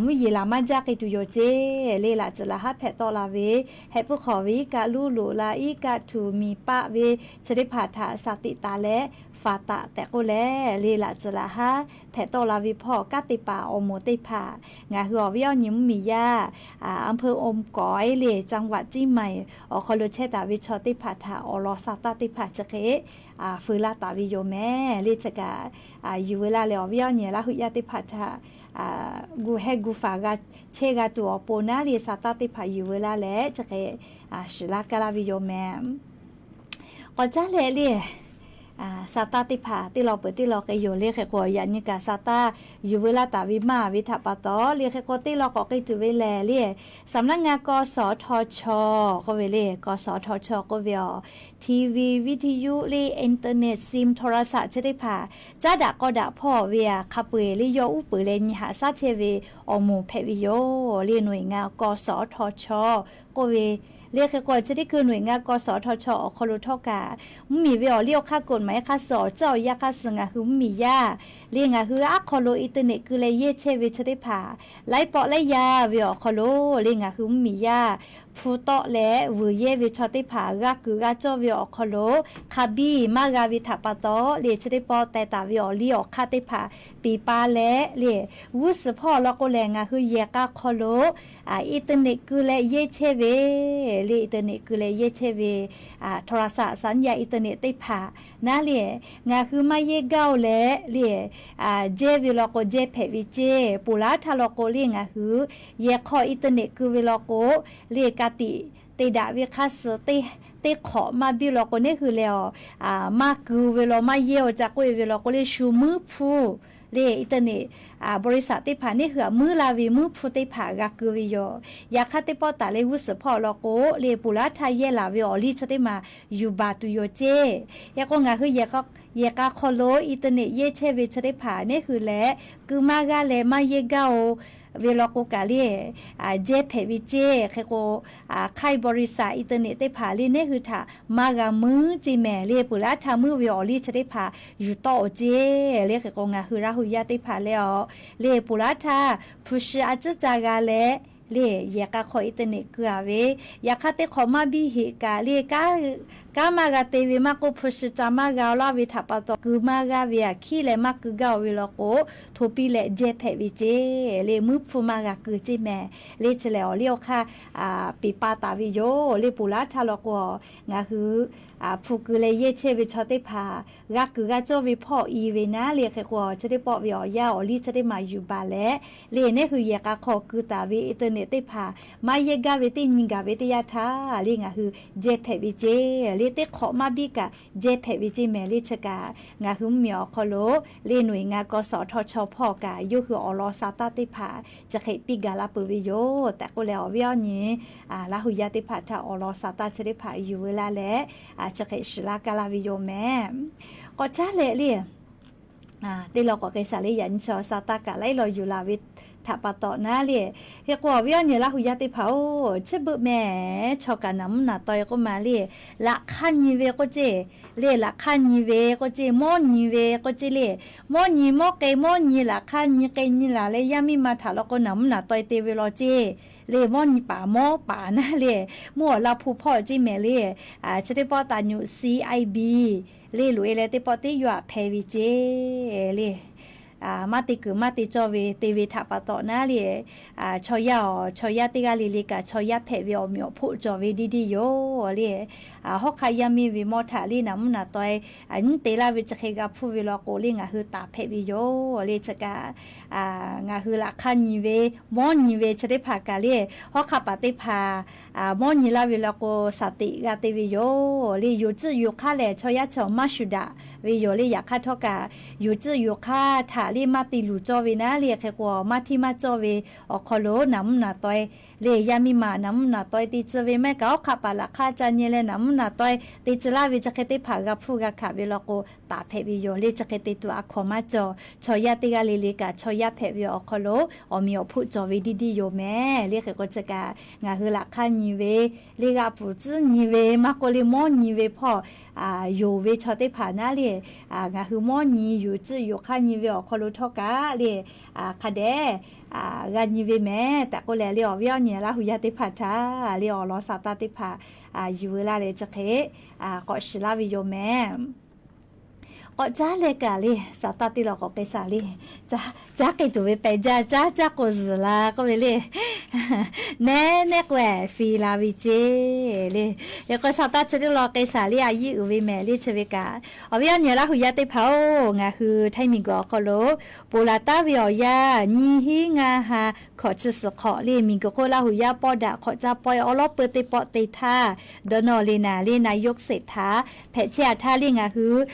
mvuhˇ yeˬ laˬ maˇ jaˇ k'ai tuˬ yoˬ ceˇ le. Laꞈ tcuhˍ laꞈ haˉ hpehꞈ tawˆ la ve, heh puiˉ hk'awꞈ ve iˉ kaˆ luˉ loꞈ la iˉ kaˆ htuꞈ miˬ paˆ ve chi teˇ hpaˍ htaꞈ shaˍ tiꞈ taˍ leh faˍ taˍ tehꞈ k'oˆ leh le, laꞈ tcuhˍ laꞈ haˉ hpehꞈ tawˆ la ve hpawˇ kanˉ te paˍ awˬ moˍ teˇ hpaˍ ngaˬ hui awˬ viˉ awˬ nyi mvuhˇmiˬ yaˇ อำเภออมก๋อย le จังหวัดเชียงใหม่ awˬ hk'aw lo chehˇ taˍ ve chaw teˇ hpaˍ htaꞈ awˬ lawn sa taˇ teˇ hpaˍ chi hk'e feu laˇ taˍ ve yoˬ mehˍ le. Chi kaꞈ yuˬ veu laˇ leh awˬ viˉ awˬ nyi Laˇ huˍ yaˇ teˇ hpaˍ htaꞈ gu hehˇ gu faˍ g'a chehˇ g'a tuˬ awˬ pon naˉ le sa taˇ teˇ hpaˍ yuˬ veu laˇ leh chi hk'e shiˍ laˇ kaˇ laˇ ve yoˬ mehˍ. K'awꞈ caˉ leh le, sa taˇ teˇ hpaˍ teˇ law peuˬ teˇ law k'ai yoˬ le. Hk'e k'o, yaꞈ nyi kaꞈ sa taˇ yuˬ veu laˇ taˍ ve maˇ ve htaꞈ pa taw le, hk'e k'o teˇ law k'awꞈ k'ai tuˬ ve lehˬ le, สำนักงาน กสทช k'oˆ ve le, กสทช k'oˆ ve aˬ, TV, วิทยุ le, internet, sim, โทรศัพท์ chi teˇ hpaˍ caˉ daꞈ k'aw daꞈ hpawˇ ve aꞈ hk'a peu-eˬ le yawˇ uˉ peunˍ leh nyi haꞈ shaˉ chehˇ ve awˬ moˍ hpehꞈ ve yoˬ le. หน่วยงาน กสทช k'oˆ ve le. Hk'e k'o, chi teˇ hkui หน่วยงาน กสทช awˬ hk'aw lo htawˇ kaꞈ mvuhˇmiˬ ve awˬ liˇ awˬ hk'aˇ กฎหมาย hk'aˇ suh awˬ tcuhˉ awˬ yanˇ hk'aˇ suh ngaˬ hui mvuhˇmiˬ yaˇ le ngaˬ hui aˉ hk'aw lo internet keu leh yehˇ chehˇ ve chi teˇ hpaˍ laiˉ pawˆ laiˉ yaˇ ve awˬ hk'aw lo le ngaˬ hui mvuhˇmiˬ yaˇ hpu tawˆ leh vuiˬ yehˇ ve chaw teˇ hpaˍ g'a kuiˬ g'a cawˇ ve awˬ hk'aw lo hk'a biˇ maˇ g'a ve htaꞈ pa taw le chi teˇ pawˆ teh taˍ ve awˬ liˇ awˬ hk'aˇ teˇ hpaˍ piˍ pa leh le, g'uˇ suhˍ hpawˇ law k'o lehˬ ngaˬ hui yehˬ k'a hk'aw lo internet keu leh yehˇ chehˇ ve le, internet keu leh yehˇ chehˇ ve โทรศัพท์ สัญญาณ internet teˇ hpaˍ naˉ le, ngaˬ hui maˇ yehˇ gaˇ-oˬ leh le, jehˇ ve law k'o jehˇ hpehꞈ ve ceˇ. Ponˬ laˉ htaˇ law k'o le ngaˬ hui yehˬ hk'aw internet keu ve law k'o le ka tiꞈ te daꞈ ve hk'aˇ suh teˇ hk'awꞈ maˇ biˇ law k'o neˇ hui leh aˬ maˇ keu ve law maˇ yehˇ-oˬ ca k'oˆ e ve law k'o le shu muiˉ hpu le internet บริษัท teˇ hpaˍ neˇ hui aꞈ muiˉ laˇ ve muiˉ hpu teˇ hpaˍ g'a keu ve yoˬ. Yaꞈ hk'aˇ teˇ pawˆ taˍ leh g'uˇ suhˍ hpawˇ law k'o le ponˬ laˉ htaˇ yehˇ laˬ ve awˬ liˇ chi teˇ maˬ yuˬ baˬ tuˬ yoˬ ceˇ. Hk'e k'o ngaˬ hui yehˬ k'a hk'aw lo internet yehˇ chehˇ ve chi teˇ hpaˍ neˇ hui leh keu maˇ g'aˇ leh maˇ yehˇ gaˇ-oˬ ve law k'o kaꞈ le, jehˇ hpehꞈ ve ceˇ. Hk'e k'o, hk'aiˇ บริษัท อินเทอร์เน็ต teˇ hpaˍ le neˉ hui htaꞈ maˇ g'a muiˉ ceˇ mehˍ le. Ponˬ laˉ htaˇ muiˉ ve awˬ liˇ chi teˇ hpaˍ yuˬ tawˆ-oˬ ceˇ le. Hk'e k'o ngaˬ hui Laˇ hu yaˇ teˇ hpaˍ leh awˬ le ponˬ laˉ htaˇ hpu shi a ciˉ ca g'a leh le yehˬ k'a hk'aw อินเทอร์เน็ต keu-a ve, yaꞈ hk'aˇ teˇ hk'awꞈ maˇ biˇ heꞈ kaꞈ le kanˉ maˇ g'a te ve maˇ k'oˆ, hpu shi ca maˇ g'a laˇ ve htaꞈ pa taw keu maˇ g'aˇ ve aꞈ hkiˉ leh maˇ keu gaˇ-oˬ ve law k'o, hto piˇ leh jehˇ hpehꞈ ve ceˇ le. Muiˉ hpfuhˇ maˇ g'a keu ceˇ mehˍ le. Chi lehˬ awˬ liˇ awˬ hk'aˇ peˬ pa taˍ ve yoˬ le. Ponˬ laˉ htaˇ law k'o, ngaˬ hui hpu keu leh yehˇ chehˇ ve chaw teˇ hpaˍ g'a kuiˬ g'a cawˇ ve hpawˇ i ve naˉ le. Hk'e k'o chi teˇ pawˆ ve awˬ yanˇ awˬ liˇ chi teˇ maˬ yuˬ baˬ leh le neˉ hui yehˬ k'a hk'aw keu taˍ ve อินเทอร์เน็ต teˇ hpaˍ maˇ yehˇ gaˇ ve teˇ nyi gaˬ ve teˇ yanˇ htaˇ le ngaˬ hui jehˇ hpehꞈ ve ceˇ le. Teˇ hk'awꞈ maˇ biˇ kaꞈ jehˇ hpehꞈ ve ceˇ mehˍ le. Chi kaꞈ ngaˬ hui mvuhˇmiˬ awˬ hk'aw lo le หน่วยงาน กสทช hpawˇ kaꞈ yawˇ hui awˬ lawn sa taˇ teˇ hpaˍ chi hk'e piˇ gaˬ la peuˬ ve yoˬ tehꞈ k'oˆ leh awˬ viˉ awˬ nyi Laˇ hu yaˇ teˇ hpaˍ htaꞈ awˬ lawn sa taˇ chi teˇ hpaˍ yuˬ ve laˇ leh chi hk'e shiˍ laˇ kaˇ laˇ ve yoˬ mehˍ. K'awꞈ caˉ leh le teˇ law k'awꞈ k'ai shaˍ le. Yaꞈ nyi chaw sa taˇ kaꞈ laiˉ law yuˬ laˬ ve htaꞈ pa taw naˉ le. Hk'e k'o awˬ viˉ awˬ nyi Laˇ hu yaˇ teˇ hpaˍ-oˬ, chi beuꞈ mehˍ chaw kaꞈ naˍ mvuhˇ naˍ taweh k'oˆ ma le, laꞈ hk'aˇ nyi ve k'oˆ ceˇ le. Laꞈ hk'aˇ nyi ve k'oˆ ceˇ, mawˇ nyi ve k'oˆ ceˇ le. Mawˇ nyi mawˇ k'ai mawˇ nyi laꞈ hk'aˇ nyi k'ai nyi laˬ leh yaˇ miˇ ma htaꞈ law k'o naˍ mvuhˇ naˍ taweh te ve law ceˇ le. Mawˇ nyi paˍ mawˇ paˍ naˉ le, mvuhˇ awˬ laˇ hpu hpawˇ ceˇ mehˍ le. Chi teˇ pawˆ taˍ nyuꞈ C I B le loꞈ-e leh teˇ pawˆ teˇ yawˇ aꞈ hpehꞈ ve ceˇ le. Maˇ te kuiˬ maˇ te cawˇ ve te ve htaꞈ pa taw naˉ le, chaw yaˇ awˬ chaw yaˇ teˇ g'aˇ le le kaꞈ chaw yaˇ hpehꞈ ve awˬ meꞈ awˬ hpoˆ cawˬ ve diˇ diˇ yoˬ le. Hawˉ hk'aˇ yaˇ miˇ ve mawˇ htaꞈ le naˍ mvuhˇ naˍ taweh nyiˉ te laˇ ve chi hk'e g'a hpuˇ ve law k'o le ngaˬ hui taˍ hpehꞈ ve yoˬ le. Chi kaꞈ ngaˬ hui laꞈ hk'aˇ nyi ve, mawˇ nyi ve chi teˇ hpaˍ kaꞈ le, hawˉ hk'aˇ paˍ teˇ hpaˍ mawˇ nyi laˇ ve law k'o shaˍ teꞈ g'a te ve yoˬ le. Yonˍ tcuhˆ yonˍ hk'aˇ lehˬ chaw yaˇ chaw maˇ shuˍ daꞈ ve yoˬ le. Yaꞈ hk'aˇ htawˇ kaꞈ yonˍ tcuhˆ yonˍ hk'aˇ htaꞈ le maˇ te luˬ cawˇ ve naˉ le. Hk'e k'o maˇ htiˇ maˇ cawˇ ve awˬ hk'aw lo naˍ mvuhˇ naˍ taweh le yaˇ miˇ ma naˍ mvuhˇ naˍ taweh te tcuh ve maˇ heˆ kaꞈ hawˉ hk'aˇ paˍ laꞈ hk'aˇ ca nyi leh naˍ mvuhˇ naˍ taweh te tcuh laˇ ve chi hk'e teˇ hpaˍ g'a hpuˇ g'a hkanˍ ve law k'o taˍ hpehꞈ ve yoˬ le. Chi hk'e te tuˬ a hkaw maˇ cawˬ. Chaw yaˇ teˇ g'aˇ le le kaꞈ chaw yaˇ hpehꞈ ve awˬ hk'aw lo awˬ meꞈ awˬ hpoˆ cawˬ ve diˇ diˇ yoˬ mehˍ le. Hk'e k'o chi kaꞈ ngaˬ hui laꞈ hk'aˇ nyi ve le g'aꞈ pfuhˍ tcuhˉ nyi ve maˇ k'oˆ le mawˇ nyi ve hpawˇ yonˍ ve chaw teˇ hpaˍ naˉ le, ngaˬ hui mawˇ nyi yonˍ tcuhˆ yonˍ hk'aˇ nyi ve awˬ hk'aw lo htawˇ kaꞈ le hk'a dehꞈ g'a nyi ve mehˍ tehꞈ k'oˆ leh le awˬ viˉ awˬ nyi Laˇ hu yaˇ teˇ hpaˍ htaꞈ le awˬ lawn sa taˇ teˇ hpaˍ yuˬ ve laˇ leh chi hk'e k'awꞈ shiˍ laˇ ve yoˬ mehˍ. K'awꞈ caˉ leh kaꞈ le, sa taˇ teˇ law k'awꞈ k'ai shaˍ le. Caˉ k'ai tuˬ ve pehˬ jaˇ, caˉ caˉ k'o zuhˬ la k'oˆ ve le. Nehˉ nehˉ k'o ehˍ fi la ve ceˇ le. Yaꞈ k'o sa taˇ chi teˇ law k'ai shaˍ le a yiˇ uiˍ ve mehˍ le chi ve kaꞈ. Awˬ viˉ awˬ nyi Laˇ hu yaˇ teˇ hpaˍ-oˬ, ngaˬ hui htaiˇ miˬ guiˬ awˬ hk'aw lo ponˬ laˬ taˉ ve awˬ yanˇ nyiˇ hinˉ ngaˇ ha hkawꞈ chi suhˍ hk'awꞈ le miˬ guiˬ hk'oˆ Laˇ hu yaˇ pawˇ daꞈ hk'awꞈ caˇ pawehˇ awˉ lawˉ peu teˇ pawˆ te htaˇ, dawˇ nawˇ le naˍ le นายกเศรษฐา hpehꞈ chehˇ-a htaˇ le ngaˬ hui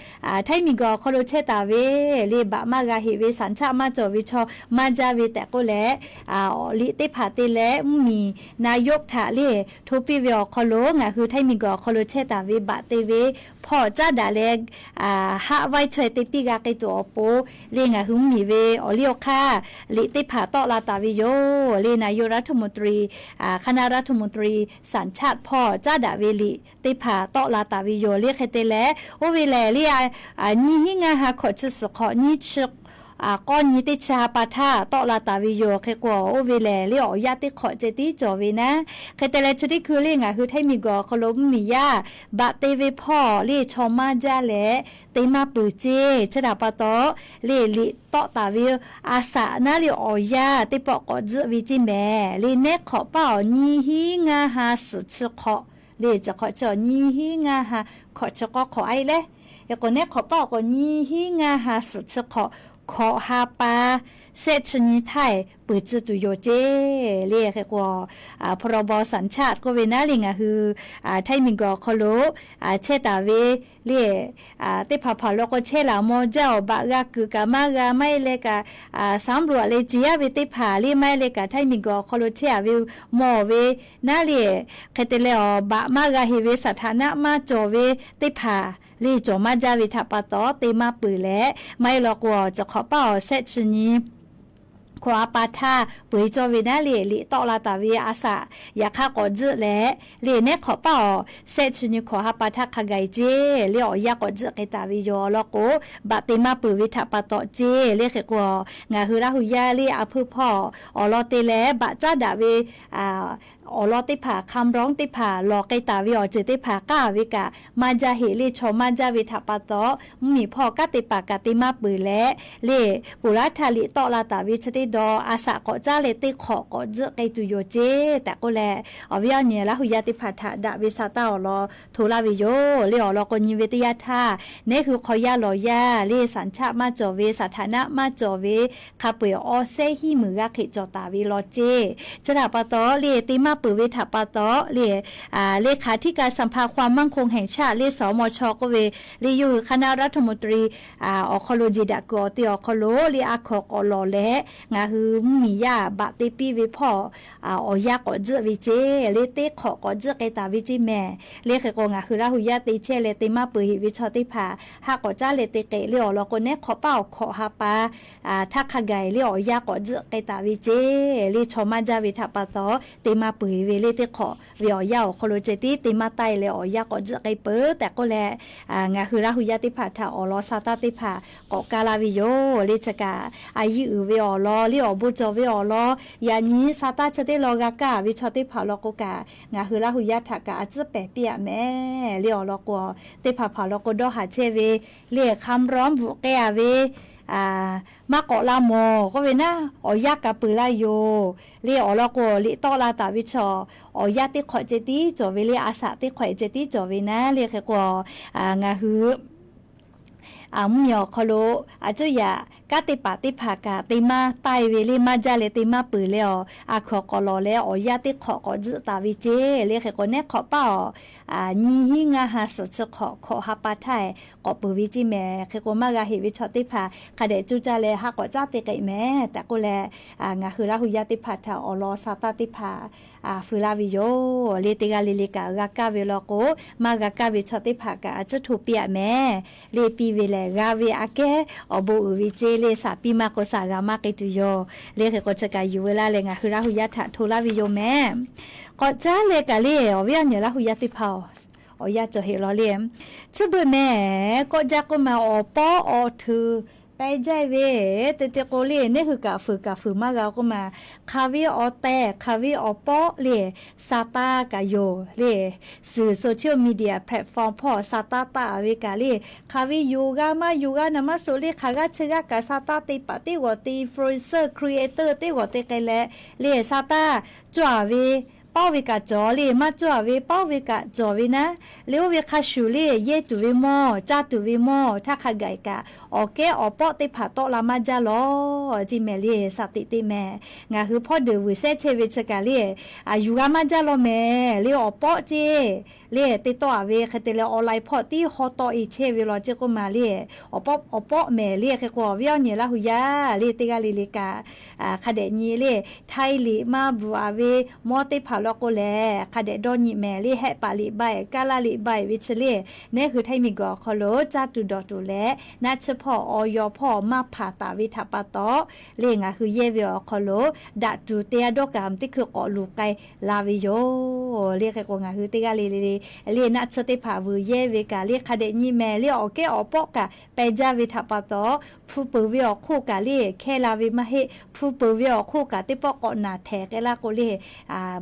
htaiˇ miˬ guiˬ awˬ hk'aw lo chehˇ taˍ ve le baꞈ maˇ g'a heꞈ ve สัญชาติ maˇ cawˬ ve chaw maˇ jaˇ ve tehꞈ k'oˆ leh, awˬ liꞈ teˇ hpaˍ te leh mvuhˇmiˬ นายก htaꞈ le hto piˇ ve awˬ hk'aw lo ngaˬ hui htaiˇ miˬ guiˬ awˬ hk'aw lo chehˇ taˍ ve baꞈ te ve hpawˇ caˉ daꞈ leh haˆ vaiˇ chaweh te piˇ g'a k'ai tuˬ awˬ pon le ngaˬ hui mvuhˇmiˬ ve awˬ liˇ awˬ hk'aˇ liꞈ teˇ hpaˍ tawˆ la taˍ ve yoˬ le. นายกรัฐมนตรี คณะรัฐมนตรี สัญชาติ hpawˇ caˉ daꞈ ve liꞈ teˇ hpaˍ tawˆ la taˍ ve yoˬ le. Hk'e te leh oˇ ve lehˬ le nyiˇ hinˉ ngaˇ ha hkawꞈ chi suhˍ hk'awꞈ nyiˇ chi k'awˇ nyi teˇ chi ha pa htaˇ tawˆ la taˍ ve yoˬ. Hk'e k'o oˇ ve lehˬ le awˬ yanˇ teˇ hk'awꞈ ceh tiˉ cawˬ ve naˉ. Hk'e te leh chi teˇ hkui le ngaˬ hui htaiˇ miˬ guiˬ awˬ hk'aw lo mvuhˇmiˬ yaˇ baꞈ te ve hpawˇ le chaw maˇ jaˇ leh te maˇ peuˬ ceˇ. Chi htaꞈ pa taw le liꞈ tawˆ taˍ ve a saꞈ naˉ le awˬ yanˇ teˇ pawˆ k'awꞈ tzuhˆ ve ceˇ mehˍ le. Nehˉ hk'awꞈ paˇ awˬ nyiˇ hinˉ ngaˇ ha suhˍ chi hk'awꞈ le, chi hk'awꞈ chi awˬ nyiˇ hinˉ ngaˇ ha hkawꞈ chi k'awˇ hk'awꞈ a e leh, yaꞈ k'o nehˉ hk'awꞈ paˇ awˬ k'o nyiˇ hinˉ ngaˇ ha suhˍ chi hk'awꞈ hkawꞈ ha pa sehˆ chi nyi htaˇ peuˬ tcuh tuˬ yoˬ ceˇ le. Hk'e k'o พรบ สัญชาติ k'oˆ ve naˉ le ngaˬ hui htaiˇ miˬ guiˬ awˬ hk'aw lo chehˇ taˍ ve le teˇ hpaˍ hpaˍ lo k'o chehˇ laˬ maw jaˇ awˬ baꞈ g'a kuiˬ kaꞈ maˇ g'a maˇ heˆ leh kaꞈ สำรวจ leh ciˍ yaˇ ve teˇ hpaˍ le maˇ heˆ leh kaꞈ htaiˇ miˬ guiˬ awˬ hk'aw lo chehˇ-a ve mawˬ ve naˉ le. Hk'e te leh awˬ baꞈ maˇ g'a heꞈ ve สถานะ maˇ cawˬ ve teˇ hpaˍ le cawˬ maˇ jaˇ ve htaꞈ pa taw te maˇ peuˬ leh maˇ heˆ law k'o awˬ chi hk'awꞈ paˇ awˬ sehˆ chi nyi hkawꞈ ha pa htaˇ peu eˬ cawˇ ve naˉ le, liꞈ tawˆ la taˍ ve a saꞈ yaꞈ hk'aˇ k'awꞈ tzuhˆ leh, le neˉ hk'awꞈ paˇ awˬ shehˆ chi nyi hkawꞈ ha pa htaˇ hk'a gaˬ e ceˇ le awˬ yanˇ k'awꞈ tzuhˆ k'ai taˍ ve yoˬ. Awˬ lawn k'o, baꞈ te maˇ peuˬ ve htaꞈ pa taw ceˇ le hk'e k'o, ngaˬ hui Laˇ hu yaˇ le a hpuiˇ hpawˇ awˬ lawn te leh baꞈ caˉ daꞈ ve awˬ lawn teˇ hpaˍ, hk'a mvuhˇ teˇ hpaˍ lawˬ k'ai taˍ ve awˬ ceuˬ teˇ hpaˍ k'aˉ ve kaꞈ maˇ jaˇ heꞈ le, chaw maˇ jaˇ ve htaꞈ pa taw, mvuhˇmiˬ hpawˇ kanˉ te paˍ kaꞈ te maˇ peuˬ leh, le ponˬ laˇ htaˇ liꞈ tawˆ la taˍ ve chi teˇ dawˇ a saꞈ k'awꞈ caˉ leh teˇ hk'awꞈ k'awꞈ tzuhˆ k'ai tuˬ yoˬ ceˇ tehꞈ k'oˆ leh, awˬ viˉ awˬ nyi Laˇ hu yaˇ teˇ hpaˍ htaꞈ daꞈ ve sa taˇ awˬ lawn hto laˇ ve yoˬ le. Awˬ lawn k'o, nyi ve teˇ yanˇ htaˇ neˉ hui hk'aw yaˇ lawˬ yaˇ le saˍ chaˆ maˇ cawˬ ve, saˍ htaˍ naˆ maˇ cawˬ ve, hk'a peu eˬ awˬ sehˉ hiˉ muiˬ g'a hk'e cawˬ taˍ ve law ceˇ. Chi htaꞈ pa taw le te maˇ peuˬ ve htaꞈ pa taw le, เลขาธิการสภาความมั่นคงแห่งชาติ le สมช k'oˆ ve le, yawˇ hui คณะรัฐมนตรี awˬ hk'aw lo jeˬ daꞈ kuiˬ awˬ te awˬ hk'aw lo le a hkawnˍ k'awꞈ lawˬ leh, ngaˬ hui mvuhˇmiˬ yaˇ baꞈ te piˇ ve hpawˇ awˬ yanˇ k'awꞈ tzuhˆ ve ceˇ le, teˇ hk'awꞈ k'awꞈ tzuhˆ k'ai taˍ ve ceˇ mehˍ le. Hk'e k'o, ngaˬ hui Laˇ hu yaˇ te chehˇ leh te maˇ peuˬ heꞈ ve chaw teˇ hpaˍ haˆ k'awꞈ caˉ leh te k'ehꞈ le. Awˬ lawn k'o, neˉ hk'awꞈ paˇ awˬ hkawꞈ ha pa htaˇ hk'a gaˬ e le awˬ yanˇ k'awꞈ tzuhˆ k'ai taˍ ve ceˇ le, chaw maˇ jaˇ ve htaꞈ pa taw te maˇ peuˬ heꞈ ve le teˇ hk'awꞈ ve awˬ yanˇ awˬ hk'aw lo ceh tiˉ te maˇ taˆ e leh awˬ yanˇ k'awꞈ tzuhˆ k'ai peuˬ tehꞈ k'oˆ leh, ngaˬ hui Laˇ hu yaˇ teˇ hpaˍ htaꞈ awˬ lawn sa taˇ teˇ hpaˍ k'awꞈ kaˇ laˇ ve yoˬ le. Chi kaꞈ a yiˇ uiˍ ve awˬ lawn le awˬ bon cawˬ ve awˬ lawn yaꞈ nyi sa taˇ chi teˇ lawn g'a kaˇ ve chaw teˇ hpaˍ law k'o kaꞈ, ngaˬ hui Laˇ hu yaˇ htaꞈ kaꞈ a tcuhˉ pehˍ piˇ aꞈ mehˍ le. Awˬ lawn k'o, teˇ hpaˍ hpaˍ law k'o dawˇ haˍ chehˇ ve le, คำร้อง bvuhꞈ k'ai a ve maˇ k'awꞈ la mawˬ k'oˆ ve naˉ, awˬ yanˇ kaꞈ peuˬ laˇ yoˬ le. Awˬ lawn k'o, liꞈ tawˆ la taˍ ve chaw awˬ yanˇ teˇ hk'awꞈ ceh tiˉ cawˬ ve le, a saꞈ teˇ hk'awꞈ ceh tiˉ cawˬ ve naˉ le. Hk'e k'o, ngaˬ hui mvuhˇmiˬ awˬ hk'aw lo a cuˇ yaꞈ kanˉ te paˍ teˇ hpaˍ kaꞈ te maˇ taˆ e ve le, maˇ jaˇ leh te maˇ peuˬ leh awˬ a hkawnˍ k'awꞈ lawˬ leh awˬ yanˇ teˇ hk'awꞈ k'awꞈ tzuhˆ taˍ ve ceˇ le. Hk'e k'o, neˉ hk'awꞈ paˇ awˬ nyi hiˉ ngaˇ ha suhˍ chi hk'awꞈ hkawꞈ ha pa htaˇ k'awꞈ peuˬ ve ceˇ mehˍ. Hk'e k'o, maˇ g'a heꞈ ve chaw teˇ hpaˍ hk'a dehꞈ cuˇ caˇ leh haˆ k'awꞈ caˉ te k'ehꞈ mehˍ tehꞈ k'oˆ leh, ngaˬ hui Laˇ hu yaˇ teˇ hpaˍ htaꞈ awˬ lawn sa taˇ teˇ hpaˍ feu laˇ ve yoˬ le. Teˇ g'aˇ le le kaꞈ g'a kaˇ ve law k'o, maˇ g'a kaˇ ve chaw teˇ hpaˍ kaꞈ a cuˇ hto piˇ aꞈ mehˍ le. Piˇ ve lehˬ g'a ve aꞈ kehˉ awˬ bon uiˍ ve ceˇ le. Saˍ piˇ maˇ k'o saˍ g'a maˇ k'ai tuˬ yoˬ le. Hk'e k'o, chi kaꞈ yuˬ veu laˇ leh ngaˬ hui Laˇ hu yaˇ htaꞈ hto laˇ ve yoˬ mehˍ. K'awꞈ caˉ leh kaꞈ le awˬ viˉ awˬ nyi Laˇ hu yaˇ teˇ hpaˍ awˬ yanˇ cawˬ heꞈ law le, chi beuꞈ mehˍ k'awꞈ jaˇ k'oˆ ma awˬ pawˆ awˬ htuiˍ pehˬ jaˇ ve te te k'o le, neˉ hui kaꞈ fuiˍ kaꞈ fuiˍ maˇ g'a k'oˆ ma, hk'aˬ ve awˬ tehˬ hk'aˬ ve awˬ pawˆ le, sa taˇ kaꞈ yoˬ le. Suhˍ social media platform hpawˇ sa taˇ taˆ ve kaꞈ le, hk'aˬ ve yoˬ g'a maˇ yoˬ g'a naˍ maˇ suh le, hk'aˬ g'aˇ chi g'aˇ kaꞈ sa taˇ te paˍ teˇ g'awˬ te, influencer, creator teˇ g'awˬ te k'ai leh le, sa taˇ cawˬ ve, pawˆ ve kaꞈ cawˬ le, maˇ cawˬ ve pawˆ ve kaꞈ cawˬ ve naˉ le. Oˇ ve hk'a shuˍ le, yehˇ tuˬ ve mawˇ, caˇ tuˬ ve mawˇ htaˇ hk'a gaˬ kaꞈ awˬ kehˉ awˬ pawˆ teˇ hpaˍ tawˆ la maˇ jaˇ law ceˇ mehˍ le. Sa teꞈ teˇ mehˍ ngaˬ hui hpawˇ deuˬ vuiˬ shehˉ chehˇ ve chi kaꞈ le, a yuˬ g'a maˇ jaˇ law mehˍ le. Awˬ pawˆ ceˇ le te tawˆ a ve hk'e te leh online hpawˇ tiˉ haw tawˆ e chehˇ ve law ceˇ k'oˆ ma le, awˬ pawˆ awˬ pawˆ mehˍ le. Hk'e k'o awˬ viˉ awˬ nyi Laˇ hu yaˇ le teˇ g'aˇ le le kaꞈ hk'a dehꞈ nyi le, Htaiˇ liꞈ maˇ bvuhꞈ a ve mawˇ teˇ hpaˍ law k'o lehˬ, hk'a dehꞈ dawˇ nyi mehˍ le. Hehˆ paˍ liꞈ ba eˬ, kaˇ laˇ liꞈ ba eˬ ve chi le, neˉ hui Htaiˇ miˬguiˬ awˬ hk'aw lo caˇ tuˬ dawˬ tuˬ leh naˆ tsuhˇ hpawˇ awˬ yaw hpawˇ maˇ hpanˍ taˍ ve htaꞈ pa taw le, ngaˬ hui yehˇ ve awˬ hk'aw lo daꞈ tuˬ te a dawˇ kaꞈ teˇ hkui k'awꞈ luˬ k'ai la ve yoˬ le. Hk'e k'o ngaˬ hui teˇ g'aˇ le le le, naˆ tsuhˇ teˇ hpaˍ vuiˬ yehˇ ve kaꞈ le hk'a dehꞈ nyi mehˍ le. Awˬ kehˉ awˬ pawˆ kaꞈ pehˬ jaˇ ve htaꞈ pa taw, hpu peuˬ ve awˬ hk'oˆ kaꞈ le hkehˇ la ve maˇ heˆ. Hpu peuˬ ve awˬ hk'oˆ kaꞈ teˇ pawˆ k'awꞈ naˬ htehˍ k'ai laˇ k'o le,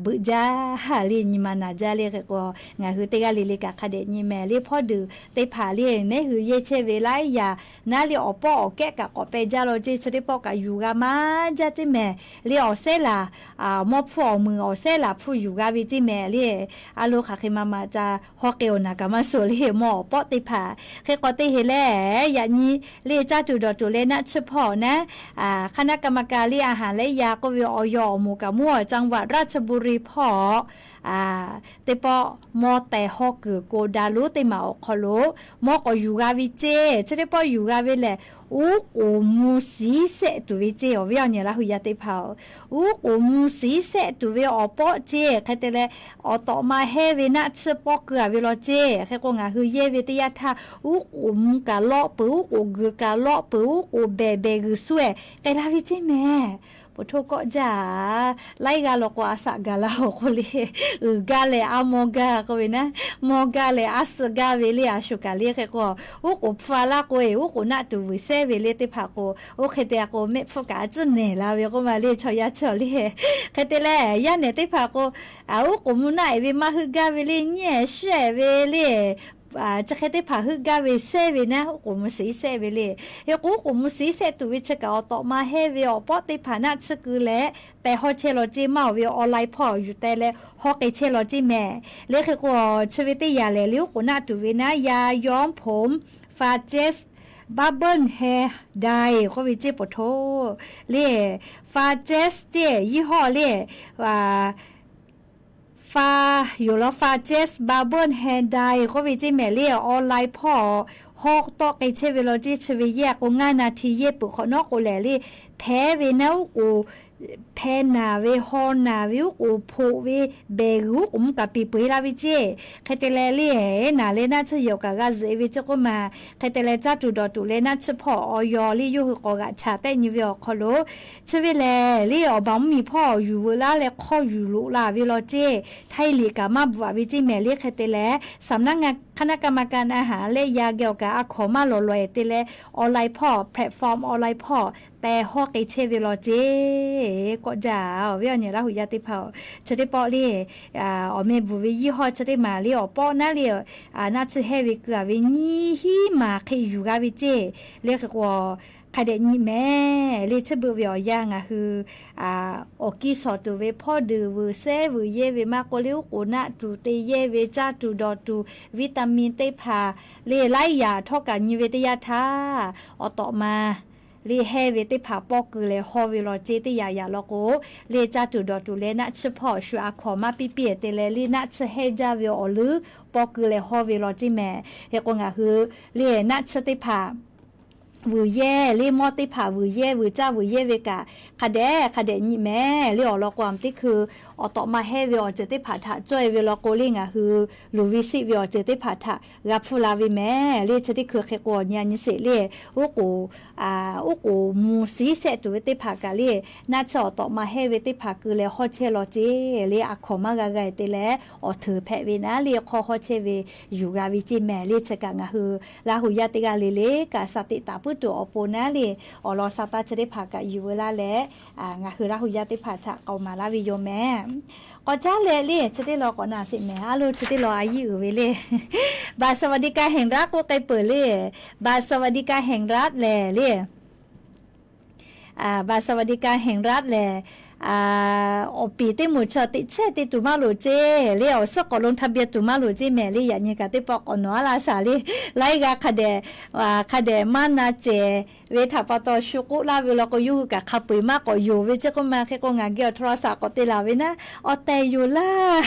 beuꞈ jaˇ le, nyi ma naˬ jaˇ le. Hk'e k'o ngaˬ hui teˇ g'aˇ le le kaꞈ hk'a dehꞈ nyi mehˍ le. Hpawˇ deuˬ teˇ hpaˍ le, neˉ hui yehˇ chehˇ ve laiˉ yaꞈ naˉ le, awˬ pawˆ awˬ kehˉ kaꞈ k'awꞈ pehˬ jaˇ law ceˇ, chi teˇ pawˆ kaꞈ yuˬ g'a maˇ jaˇ ceˇ mehˍ le. Awˬ sehˉ laˬ mawˇ hpfuhˇ awˬ meuˍ awˬ sehˉ laˬ hpfuhˇ yuˬ g'a ve ceˇ mehˍ le. A lo hk'aˬ hk'e ma ma ca hawˉ k'ai awˬ naˬ kaꞈ maˇ suh le, mawˇ awˬ pawˆ teˇ hpaˍ. Hk'e k'o teˇ heˍ lehˬ, yaꞈ nyi le caˇ tuˬ dawˬ tuˬ leh naˆ tsuhˇ hpawˇ naˉ, คณะกรรมการ le a haˍ le ya k'oˆ ve awˬ yaw awˬ moˍ kaꞈ mawˇ จังหวัดราชบุรี hpawˇ teˇ pawˆ mawˇ tehˬ hawˉ kuiˬ โกดัง lonˉ teˇ maˬ awˬ hk'aw lo mawˇ k'awꞈ yuˬ g'a ve ceˇ. Chi teˇ pawˆ yuˬ g'a ve lehˬ, uˉ k'oˍ mvuh shiˉ shehˆ tuˬ ve ceˇ. Awˬ viˉ awˬ nyi Laˇ hu yaˇ teˇ hpaˍ-oˬ, uˉ k'oˍ mvuh shiˉ shehˆ tuˬ ve awˬ pawˆ ceˇ. Hk'e te leh, awˬ tawꞈ ma hehˇ ve naˆ tsuhˇ pawˆ keu a ve law ceˇ. Hk'e k'o ngaˬ hui yehˇ ve teˇ yanˇ htaˇ, uˉ k'oˍ mvuh kaꞈ lawˆ peuˬ, uˉ k'oˍ geuꞈ kaꞈ lawˆ peuˬ, uˉ k'oˍ behˬ behˬ g'uiˬ shu eh k'ai la ve ceˇ mehˍ. Poˬ htoˇ kawˆ jaˇ. Laiˉ g'aˇ law k'o, a shaꞈ gaˬ la awˬ k'o le, uiˍ gaˇ leh a mawˇ gaˇ k'oˆ ve naˉ, mawˇ gaˇ leh a suh gaˇ ve le, a shuˍ kaꞈ le hk'e k'o, oˉ k'oˍ hpfuhˇ a laˇ k'o e, oˉ k'oˍ naˆ tuˬ vuiˬ shehˇ ve le teˇ hpaˍ k'o, oˇ hk'e te a k'o, mehˆ hpfuhˇ kaꞈ a tcuhˉ nehˬ la ve k'oˆ ma le, chaw yaˇ chaw le. Hk'e te leh, yaˇ nehˬ teˇ hpaˍ k'o, oˉ k'oˍ mvuhˇ naˆ eˍ ve maˇ heuˆ gaˇ ve le, nyiˉ eˍ shiˉ eˍ ve le, chi hk'e teˇ hpaˍ heuˆ gaˇ ve shehˇ ve naˉ, oˉ k'oˍ mvuh shiˍ iˉ shehˆ ve le. Hk'e k'o, oˉ k'oˍ mvuh shiˍ iˉ shehˆ tuˬ ve chi kaꞈ awˬ tawꞈ ma hehˇ ve awˬ pawˆ teˇ hpaˍ naˆ tsuhˇ keu leh, teh hawˇ chehˇ law ceˇ maˇ oˬ ve online hpawˇ yuˬ teh leh hawˇ k'ai chehˇ law ceˇ mehˍ. Le hk'e k'o, chi ve teˇ yanˇ lehˬ le, oˉ k'oˍ naˆ tuˬ ve naˉ, yaˇ yawˇ hponˍ Frances Barber Hair Dye k'oˆ ve ceˇ poˬ htoˇ le, Frances ceˇ ยี่ห้อ le, fa yoˬ law, Frances Barber Hair Dye k'oˆ ve ceˇ mehˍ le, online hpawˇ hawˇ tawˆ k'ai chehˇ ve law ceˇ. Chi ve yehˇ k'o, ngaˇ naˍ hti yehˇ peuˬ hk'awꞈ nawˉ k'o lehˬ le, hpehˉ ve naˉ oˉ k'oˍ hpeh naˍ ve, haw naˍ ve, oˉ k'oˍ hpoꞈ ve, behˬ g'uiˬ oˉ k'oˍ mvuh kaꞈ piˍ peuˬ e la ve ceˇ. Hk'e te leh le, naˍ leh naˆ tsuhˇ yehˬ awˬ kaꞈ g'a zuhꞈ e ve ceˇ k'oˆ ma. Hk'e te leh, caˇ tuˬ dawˬ tuˬ leh naˆ tsuhˇ hpawˇ awˬ yaw le, yawˇ hui k'awꞈ g'aꞈ chaˍ tehˆ nyi ve awˬ hk'aw lo, chi ve lehˬ le, awˬ baˬ mvuhˇ miˬ hpawˇ yuˬ veuꞈ laˇ leh hk'awˇ yuˬ loꞈ la ve law ceˇ. Htaiˇ liꞈ kaꞈ maˇ bvuhꞈ a ve ceˇ mehˍ le. Hk'e te leh, สำนักงานคณะกรรมการอาหารและยา geh awˬ kaꞈ a hkawnˍ maˇ lawˬ lawˬ e te leh, online hpawˇ, platform online hpawˇ teh hawˇ k'ai chehˇ ve law ceˇ. Kawˆ jaˇ, awˬ viˉ awˬ nyi Laˇ huˍ yaˇ teˇ hpaˍ-oˬ, chi teˇ pawˆ le, awˬ meh bvuhˬ ve ยี่ห้อ chi teˇ maˬ le, awˬ pawˆ naˉ le, naˆ tsuhˇ hehˇ ve keu a ve nyiˇ hinˉ maˬ hk'e yuˬ g'a ve ceˇ. Le hk'e k'o, hk'a dehꞈ nyi mehˍ le, chi beuꞈ ve awˬ yanˇ ngaˬ hui awˬ kiˇ shawˍ tuˬ ve hpawˇ deuˬ vuiˬ shehˇ vuiˬ yehˇ ve maˇ k'oˆ le, oˉ k'oˍ naˆ tuˬ te yehˇ ve, caˇ tuˬ dawˬ tuˬ, vitamin teˇ hpaˍ le, laiˉ yaꞈ htawˇ kaꞈ nyi ve teˇ yanˇ htaˇ, awˬ tawꞈ ma le hehˇ ve teˇ hpaˍ pawˇ keu leh hawˇ ve law ceˇ. Teˇ yaꞈ yaꞈ law k'o, le caˇ tuˬ dawˬ tuˬ leh naˆ tsuhˇ hpawˇ shu a hkawnˍ maˇ piˇ piˇ te leh, le naˆ tsuhˇ hehˇ jaˇ ve awˬ leuˉ pawˇ keu leh hawˇ ve law ceˇ mehˍ. Hk'e k'o, ngaˬ hui le naˆ tsuhˇ teˇ hpaˍ vuiˬ yehˇ le, mawˇ teˇ hpaˍ vuiˬ yehˇ, vuiˬ caˇ vuiˬ yehˇ ve kaꞈ, hk'a dehꞈ hk'a dehꞈ nyi mehˍ le. Awˬ lawn k'o, a teˇ hkui awˬ tawꞈ ma hehˇ ve awˬ ceuˬ teˇ hpaˍ htaꞈ cawˇ e ve law k'o le, ngaˬ hui luˬ ve siˆ ve awˬ ceuˬ teˇ hpaˍ htaꞈ g'a hpfuhˇ la ve mehˍ le. Chi teˇ hkui hk'e k'o, awˬ nyi a nyi sheˍ le, oˉ k'oˍ oˉ k'oˍ mvuh shiˍ iˉ shehˆ tuˬ ve teˇ hpaˍ kaꞈ le, naˆ tsuhˇ awˬ tawꞈ ma hehˇ ve teˇ hpaˍ keu leh hawˇ chehˇ law ceˇ. Le a hkawnˍ maˇ g'a g'a e te leh, awˬ hteuˍ hpehꞈ ve naˉ le, hk'awˇ hawˇ chehˇ ve yuˬ g'a ve ceˇ mehˍ le. Chi kaꞈ ngaˬ hui Laˇ huˍ yaˇ teˇ g'aˇ le le kaꞈ, shaˍ teꞈ taˍ puiˉ tuˬ awˬ pon naˉ le, awˬ lawn sha taˇ chi teˇ hpaˍ kaꞈ yuˬ veu laˇ leh, ngaˬ hui Laˇ huˍ yaˇ teˇ hpaˍ htaꞈ k'awꞈ maˍ laˇ ve yoˬ mehˍ. K'awꞈ caˉ leh le, chi teˇ law k'awꞈ na sheˍ mehˍ. A lo, chi teˇ law a yiˇ uiˍ ve le, บัตรสวัสดิการแห่งรัฐ k'oˆ k'ai peuˬ le, บัตรสวัสดิการแห่งรัฐ lehˬ le, บัตรสวัสดิการแห่งรัฐ lehˬ, awˬ piˍ teˇ moˍ chaw teꞈ chehˇ te tuˬ maˇ loˍ ceˇ le, awˬ suhˉ k'awꞈ ลงทะเบียน tuˬ maˇ loˍ ceˇ mehˍ le. Yaꞈ nyi kaꞈ teˇ pawˆ k'awꞈ nawˬ a laˇ shaˍ le, laiˉ g'aˇ hk'a dehꞈ, hk'a dehꞈ maˇ na cehˬ ve htaꞈ pa taw shu k'oˆ laˇ ve law k'o, yawˇ hui kaꞈ hk'a peu eˬ maˇ k'awꞈ yonˍ ve ceˇ k'oˆ ma. Hk'e k'o, ngaˬ geh awˬ โทรศัพท์ k'awꞈ te laˬ ve naˉ, awˬ tehˬ yoˬ laˇ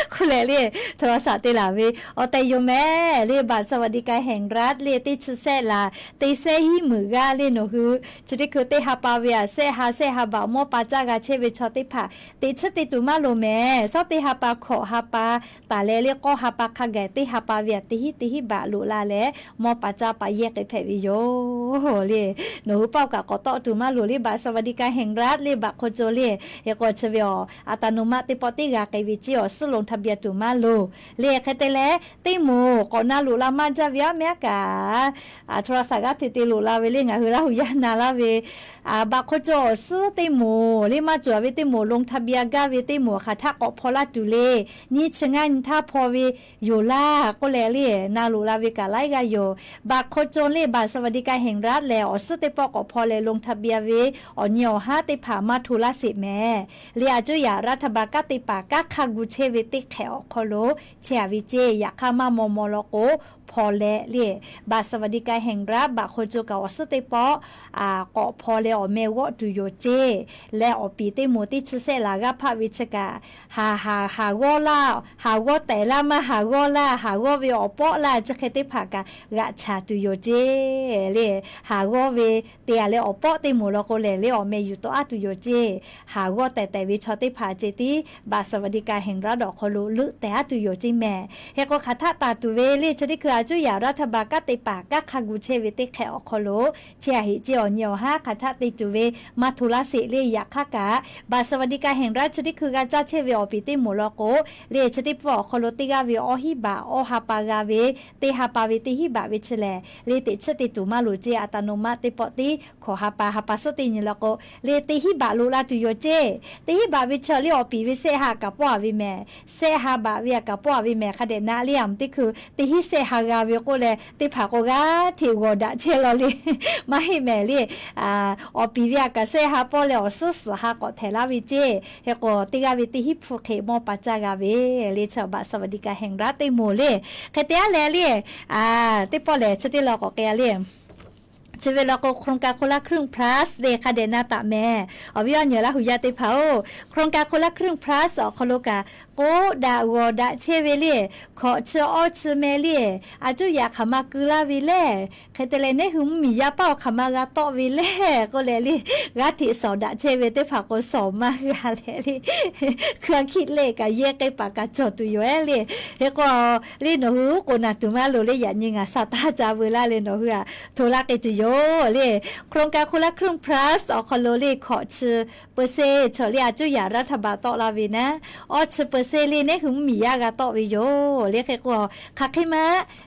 k'oˆ leh le, โทรศัพท์ te laˬ ve, awˬ tehˬ yoˬ mehˍ le. บัตรสวัสดิการแห่งรัฐ le teˇ chi shehˆ laˬ, teˇ shehˆ hiˉ meunˍ g'aˇ le nawˬ hui chi teˇ hkui teˇ ha pa ve a shehˆ ha shehˆ ha baꞈ mawˇ pa caˇ g'a chehˇ ve chaw teˇ hpaˍ teꞈ chehˇ te tuˬ maˇ loˍ mehˍ. Sawˉ teˇ ha pa hkawꞈ ha pa taˍ leh le, k'awˇ ha pa hk'a gaˬ teˇ ha pa ve a teˇ hiˉ teˇ hiˉ baꞈ loꞈ la leh, mawˇ pa caˇ pa yehˇ k'ai hpehꞈ ve yoˬ le. Nawˬ hui paˆ kaꞈ k'awꞈ tawˆ tuˬ maˇ loˍ le, บัตรสวัสดิการแห่งรัฐ le baꞈ hk'aw co le. Hk'e k'o, chi ve awˬ อัตโนมัติ teˇ pawˆ teˇ g'a k'ai ve ceˇ, awˬ suhˉ ลงทะเบียน tuˬ maˇ loˍ le. Hk'e te leh, teˇ moˍ k'awꞈ na loꞈ la maˇ jaˇ ve aˉ mehˉ kaꞈ, โทรศัพท์ g'aˇ hteꞈ te loꞈ la ve le, ngaˬ hui Laˇ huˍ yaˇ na laˇ ve, baꞈ hk'aw co awˬ suhˉ teˇ moˍ le, maˇ cawˬ ve teˇ moˍ, ลงทะเบียน gaˇ ve teˇ moˍ hk'aˬ htaˆ k'awꞈ hpaw laˇ tuˬ le, nyiˇ chi ngaˇ nyi htaˇ hpaw ve yoˬ laˇ k'oˆ leh le, na loꞈ la ve kaꞈ laiˉ g'aˇ yoˬ. Baꞈ hk'aw co le, บัตรสวัสดิการแห่งรัฐ lehˬ, awˬ suhˉ teˇ pawˆ k'awꞈ hpaw leh ลงทะเบียน ve awˬ nyi awˬ haˉ teˇ hpaˍ maˇ hto laˇ sheˍ mehˍ le. A cuˇ yaꞈ รัฐบาล kanˉ te paˍ kanˉ hk'a gu chehˇ ve teˇ hk'ehꞈ awˬ hk'aw lo chehˇ a ve ceˇ. Yaꞈ hk'aˇ maˇ maw maw law k'o, hpaw leh le, บัตรสวัสดิการแห่งรัฐ baꞈ hk'aw co kaꞈ awˬ suhˉ teˇ pawˆ k'awꞈ hpaw leh awˬ meh g'awˆ tuˬ yoˬ ceˇ. Leh awˬ piˍ teˇ moˍ teˇ chi shehˆ laˬ g'aˇ hpaˆ ve chi kaꞈ, haˍ haˍ haˍ g'awˇ laˇ, haˍ g'awˇ tehˬ laˇ maˇ haˍ g'awˇ laˇ, haˍ g'awˇ ve awˬ pawˆ laˇ, chi hk'e teˇ hpaˍ kaꞈ g'aꞈ chaˍ tuˬ yoˬ ceˇ le. Haˍ g'awˇ ve te a leh awˬ pawˆ teˇ moˍ law k'o lehˬ le, awˬ meh yuˬ tawˆ aˉ tuˬ yoˬ ceˇ. Haˍ g'awˇ tehˬ tehˬ ve chaw teˇ hpaˍ ceh tiˉ บัตรสวัสดิการแห่งรัฐ awˬ hk'aw lo leuˆ tehˬ aˉ tuˬ yoˬ ceˇ mehˍ. Hk'e k'o, hk'aˬ htaˆ taˍ tuˬ ve le, chi teˇ hkui အစိုးရ รัฐบาล kanˉ te paˍ kanˉ hk'a gu chehˇ ve teˇ hkeh awˬ hk'aw lo, chi aˬ heꞈ ce awˬ nyi awˬ haˉ hk'aˬ htaˆ te tuˬ ve maˇ hto laˇ sheˍ le. Yaꞈ hk'aˇ kaꞈ บัตรสวัสดิการแห่งรัฐ chi teˇ hkui g'a caˇ chehˇ ve awˬ piˍ teˇ moˍ law k'o, le chi teˇ pawˆ awˬ hk'aw lo teˇ g'aˇ ve awˇ hinˉ baꞈ awˇ ha pa g'a ve, teˇ ha pa ve teˇ hinˉ baꞈ ve chi lehˬ le, teꞈ chiˉ te tuˬ maˇ loˍ ce. อัตโนมัติ teˇ pawˆ tiˉ hkawꞈ ha pa ha pa suhˉ teˇ nyi law k'o, le teˇ hinˉ baꞈ loꞈ la tuˬ yoˬ ce. Teˇ hinˉ baꞈ ve chi le awˬ piˍ ve shehˆ ha kaꞈ pawˆ a ve mehˍ, shehˆ ha baꞈ ve a kaꞈ pawˆ a ve mehˍ. Hk'a dehꞈ na le a mvuhˇ teˇ hkui teˇ hinˉ shehˆ ha g'a ve k'oˆ leh, teˇ hpaˍ k'o g'aˇ hteꞈ g'awˬ daꞈ chehˇ law le. Maˇ heˆ mehˍ le. Awˬ piˍ ve a kaꞈ shehˆ ha pawˆ leh awˬ suhˉ suhˍ ha k'awꞈ htehˍ laˇ ve ce. Hk'e k'o teˇ g'aˇ ve teˇ hinˉ hpu hk'e mawˇ pa caˇ g'a ve le. Chi บัตรสวัสดิการแห่งรัฐ teˇ moˍ le. Hk'e te aˉ leh le, teˇ pawˆ lehˬ chi teˇ law k'awꞈ k'ai a le. Chi ve law k'o โครงการคนละครึ่ง plus le hk'a dehꞈ na taˍ mehˍ. Awˬ viˉ awˬ nyi Laˇ huˍ yaˇ teˇ hpaˍ-oˬ, โครงการคนละครึ่ง plus awˬ hk'aw lo kaꞈ k'oˆ daꞈ g'awˬ daꞈ chehˇ ve le. Hkawꞈ chi awˇ chi meh le, a cuˇ yaꞈ hk'aˬ ma keu laˇ ve le. Hk'e te leh, neˉ hui mvuhˇmiˬ yaˇ paˇ awˬ hk'aˬ ma g'a tawˆ ve le k'oˆ leh le, g'aˇ hteꞈ shawˍ daꞈ chehˇ ve teˇ hpaˍ k'o shawˍ maˇ g'a leh le, hkui a hkiˆ leh kaꞈ yehˇ k'ai paˍ kaꞈ cawˬ tuˬ yoˬ ehˉ le. Hk'e k'o le, nawˬ hui k'oˆ naˬ tuˬ maˇ loˍ le, yaꞈ nyi ngaˬ sa taˇ ca veu laˇ leh nawˬ hui a hto laˇ k'ai tuˬ yoˬ le. โครงการคนละครึ่ง plus awˬ hk'aw lo le hkawꞈ chi เปอร์เซ็นต์ chaw le a cuˇ yaꞈ รัฐบาล tawˆ laˇ ve naˉ, awˇ chi เปอร์เซ็นต์ le neˉ hui mvuhˇmiˬ yaˇ g'a tawˆ ve yoˬ le. Hk'e k'o, hk'aˬ hk'e ma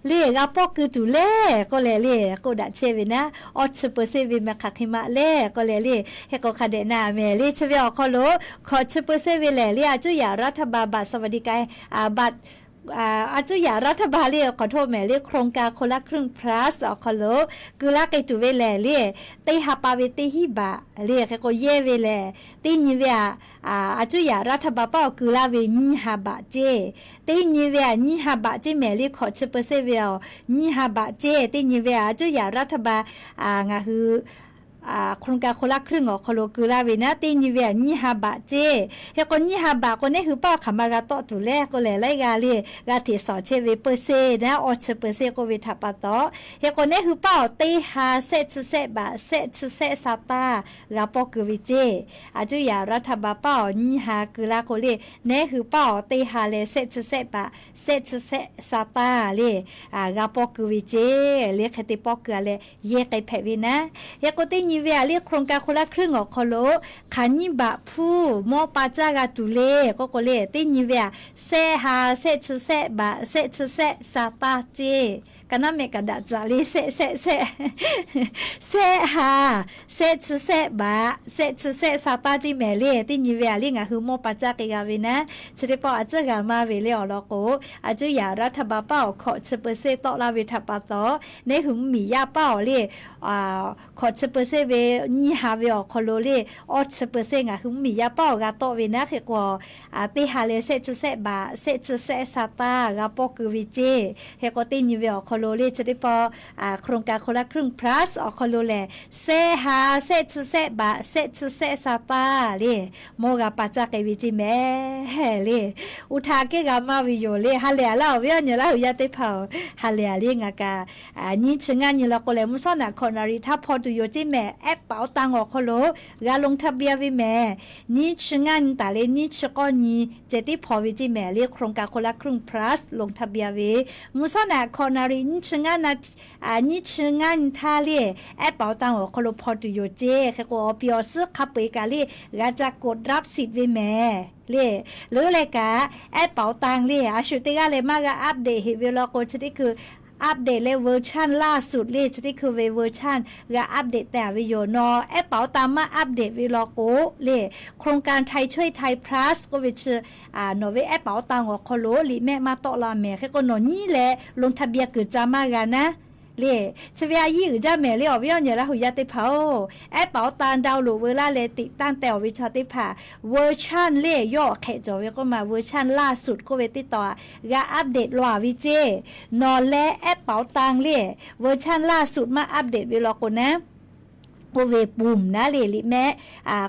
le g'a pawˆ keu tuˬ le k'oˆ leh le, k'oˆ daꞈ chehˇ ve naˉ, awˇ chi เปอร์เซ็นต์ ve meh hk'aˬ hk'e ma le k'oˆ leh le. Hk'e k'o hk'a dehꞈ na mehˍ le, chi ve awˬ hk'aw lo hkawꞈ chi เปอร์เซ็นต์ ve lehˬ le a cuˇ yaꞈ รัฐบาล บัตรสวัสดิการ a, a cuˇ yaꞈ รัฐบาล le hk'awꞈ htoˆ mehˍ le โครงการคนละครึ่ง plus awˬ hk'aw lo keu laˇ k'ai tuˬ ve lehˬ le, teˇ ha pa ve teˇ hinˉ baꞈ le. Hk'e k'o yehˇ ve lehˬ, teˇ nyi ve a, a cuˇ yaꞈ รัฐบาล paˇ awˬ keu laˇ ve nyiˇ ha baꞈ ce. Teˇ nyi ve a nyiˇ ha baꞈ ce mehˍ le, hkawꞈ chi เปอร์เซ็นต์ ve a nyiˇ ha baꞈ ce. Teˇ nyi ve a cuˇ yaꞈ รัฐบาล ngaˬ hui โครงการคนละครึ่ง awˬ hk'aw lo keu laˇ ve naˉ, teˇ nyi ve a nyiˇ ha baꞈ ce. Hk'e k'o nyiˇ ha baꞈ k'o neˉ hui paˇ awˬ hk'aˬ ma g'a tawˆ tuˬ le k'oˆ leh laiˉ g'aˇ le, g'aˇ hteꞈ shawˍ chehˇ ve เปอร์เซ็นต์ naˉ, awˇ chi เปอร์เซ็นต์ k'oˆ ve htaꞈ pa taw. Hk'e k'o neˉ hui paˇ awˬ teˇ ha shehˆ chi shehˆ baꞈ shehˆ chi shehˆ sa taˇ g'a pawˆ keu ve ce. A cuˇ yaꞈ รัฐบาล paˇ awˬ nyiˇ ha keu laˇ k'o le, neˉ hui paˇ awˬ teˇ ha leh shehˆ chi shehˆ baꞈ shehˆ chi shehˆ sa taˇ le g'a pawˆ keu ve ce. Le hk'e te pawˆ keu a leh yehˇ k'ai hpehꞈ ve naˉ. Hk'e k'o teˇ nyi ve a le โครงการคนละครึ่ง awˬ hk'aw lo hk'aˬ nyiˇ baꞈ hpu mawˇ pa caˇ g'a tuˬ le k'oˆ k'o le, teˇ nyi ve a shehˆ ha shehˆ chi shehˆ baꞈ shehˆ chi shehˆ sa taˇ ce. Ka naˉ mehˆ kaꞈ daꞈ tcuhꞈ le, shehˆ shehˆ shehˆ, shehˆ ha shehˆ chi shehˆ baꞈ shehˆ chi shehˆ sa taˇ ce mehˍ le. Teˇ nyi ve a le ngaˬ hui mawˇ pa caˇ k'ai g'a ve naˉ, chi teˇ pawˆ a tcuhˉ g'a maˇ ve le awˬ lawn k'o, a cuˇ yaꞈ รัฐบาล paˇ awˬ hkawꞈ chi เปอร์เซ็นต์ tawˆ laˇ ve htaꞈ pa taw, neˉ hui mvuhˇmiˬ yaˇ paˇ awˬ le hkawꞈ chi เปอร์เซ็นต์ ve nyiˇ ha ve awˬ hk'aw lo le, awˇ chi เปอร์เซ็นต์ ngaˬ hui mvuhˇmiˬ yaˇ paˇ awˬ g'a tawˆ ve naˉ. Hk'e k'o teˇ ha leh shehˆ chi shehˆ baꞈ shehˆ chi shehˆ sa taˇ g'a pawˆ keu ve ce. Hk'e k'o teˇ nyi ve awˬ hk'aw lo le chi teˇ pawˆ โครงการคนละครึ่ง plus awˬ hk'aw lo lehˬ, shehˆ ha shehˆ chi shehˆ baꞈ shehˆ chi shehˆ sa taˇ le mawˇ g'a pa caˇ k'ai ve ce mehˍ le. Uˉ htaˇ kehˉ g'a maˇ ve yoˬ le. Ha lehˬ a laˇ, awˬ viˉ awˬ nyi Laˇ huˍ yaˇ teˇ hpaˍ-oˬ, ha lehˬ a le ngaˬ kaꞈ nyiˇ chi ngaˇ nyi law k'o lehˬ, mvuhˇ shawˉ naꞈ hkawꞈ naˍ riˍ htaˇ hpaw tuˬ yoˬ ce mehˍ. App เป๋าตัง awˬ hk'aw lo g'a ลงทะเบียน ve mehˍ. Nyiˇ chi ngaˇ nyi taˍ leh nyiˇ chi k'awˇ nyi ceh tiˉ hpaw ve ce mehˍ le. โครงการคนละครึ่ง plus ลงทะเบียน ve mvuhˇ shawˉ naꞈ hkawꞈ naˍ riˍ nyiˇ chi ngaˇ na nyiˇ chi ngaˇ nyi htaˇ le, app เป๋าตัง awˬ hk'aw lo hpaw tuˬ yoˬ ce. Hk'e k'o awˬ piˍ awˬ suhˉ hk'a peu-eˬ kaꞈ le g'a ca กดรับสิทธิ์ ve mehˍ le. Leuˉ leh kaꞈ app เป๋าตัง le a shu teˇ g'aˇ leh maˇ g'a update heꞈ ve law k'o, chi teˇ hkui update leh เวอร์ชัน ล่าสุด le chi teˇ hkui ve เวอร์ชัน g'a update teh a ve yoˬ. Nawˬ app เป๋าตัง maˇ update ve law k'o le, โครงการไทยช่วยไทย plus k'oˆ ve chi nawˬ ve app เป๋าตัง awˬ hk'aw lo liꞈ mehˆ maˇ tawˆ la mehˍ. Hk'e k'o nawˬ nyiˉ leh ลงทะเบียน kuiˬ ca maˇ g'a naˉ le. Chi ve a yiˇ uiˍ jaˇ mehˍ le, awˬ viˉ awˬ nyi Laˇ huˍ yaˇ teˇ hpaˍ-oˬ, app เป๋าตัง download veu laˇ leh ติดตั้ง teh awˬ ve chaw teˇ hpaˍ, เวอร์ชัน le yawˇ awˬ hk'ehꞈ cawˬ ve k'oˆ ma, เวอร์ชัน ล่าสุด k'oˆ ve teˇ taw a g'a update law a ve ce. Nawˬ leh app เป๋าตัง le เวอร์ชัน ล่าสุด maˇ update ve law k'o naˉ, Oˇ ve ปุ่ม naˉ le liꞈ mehˆ,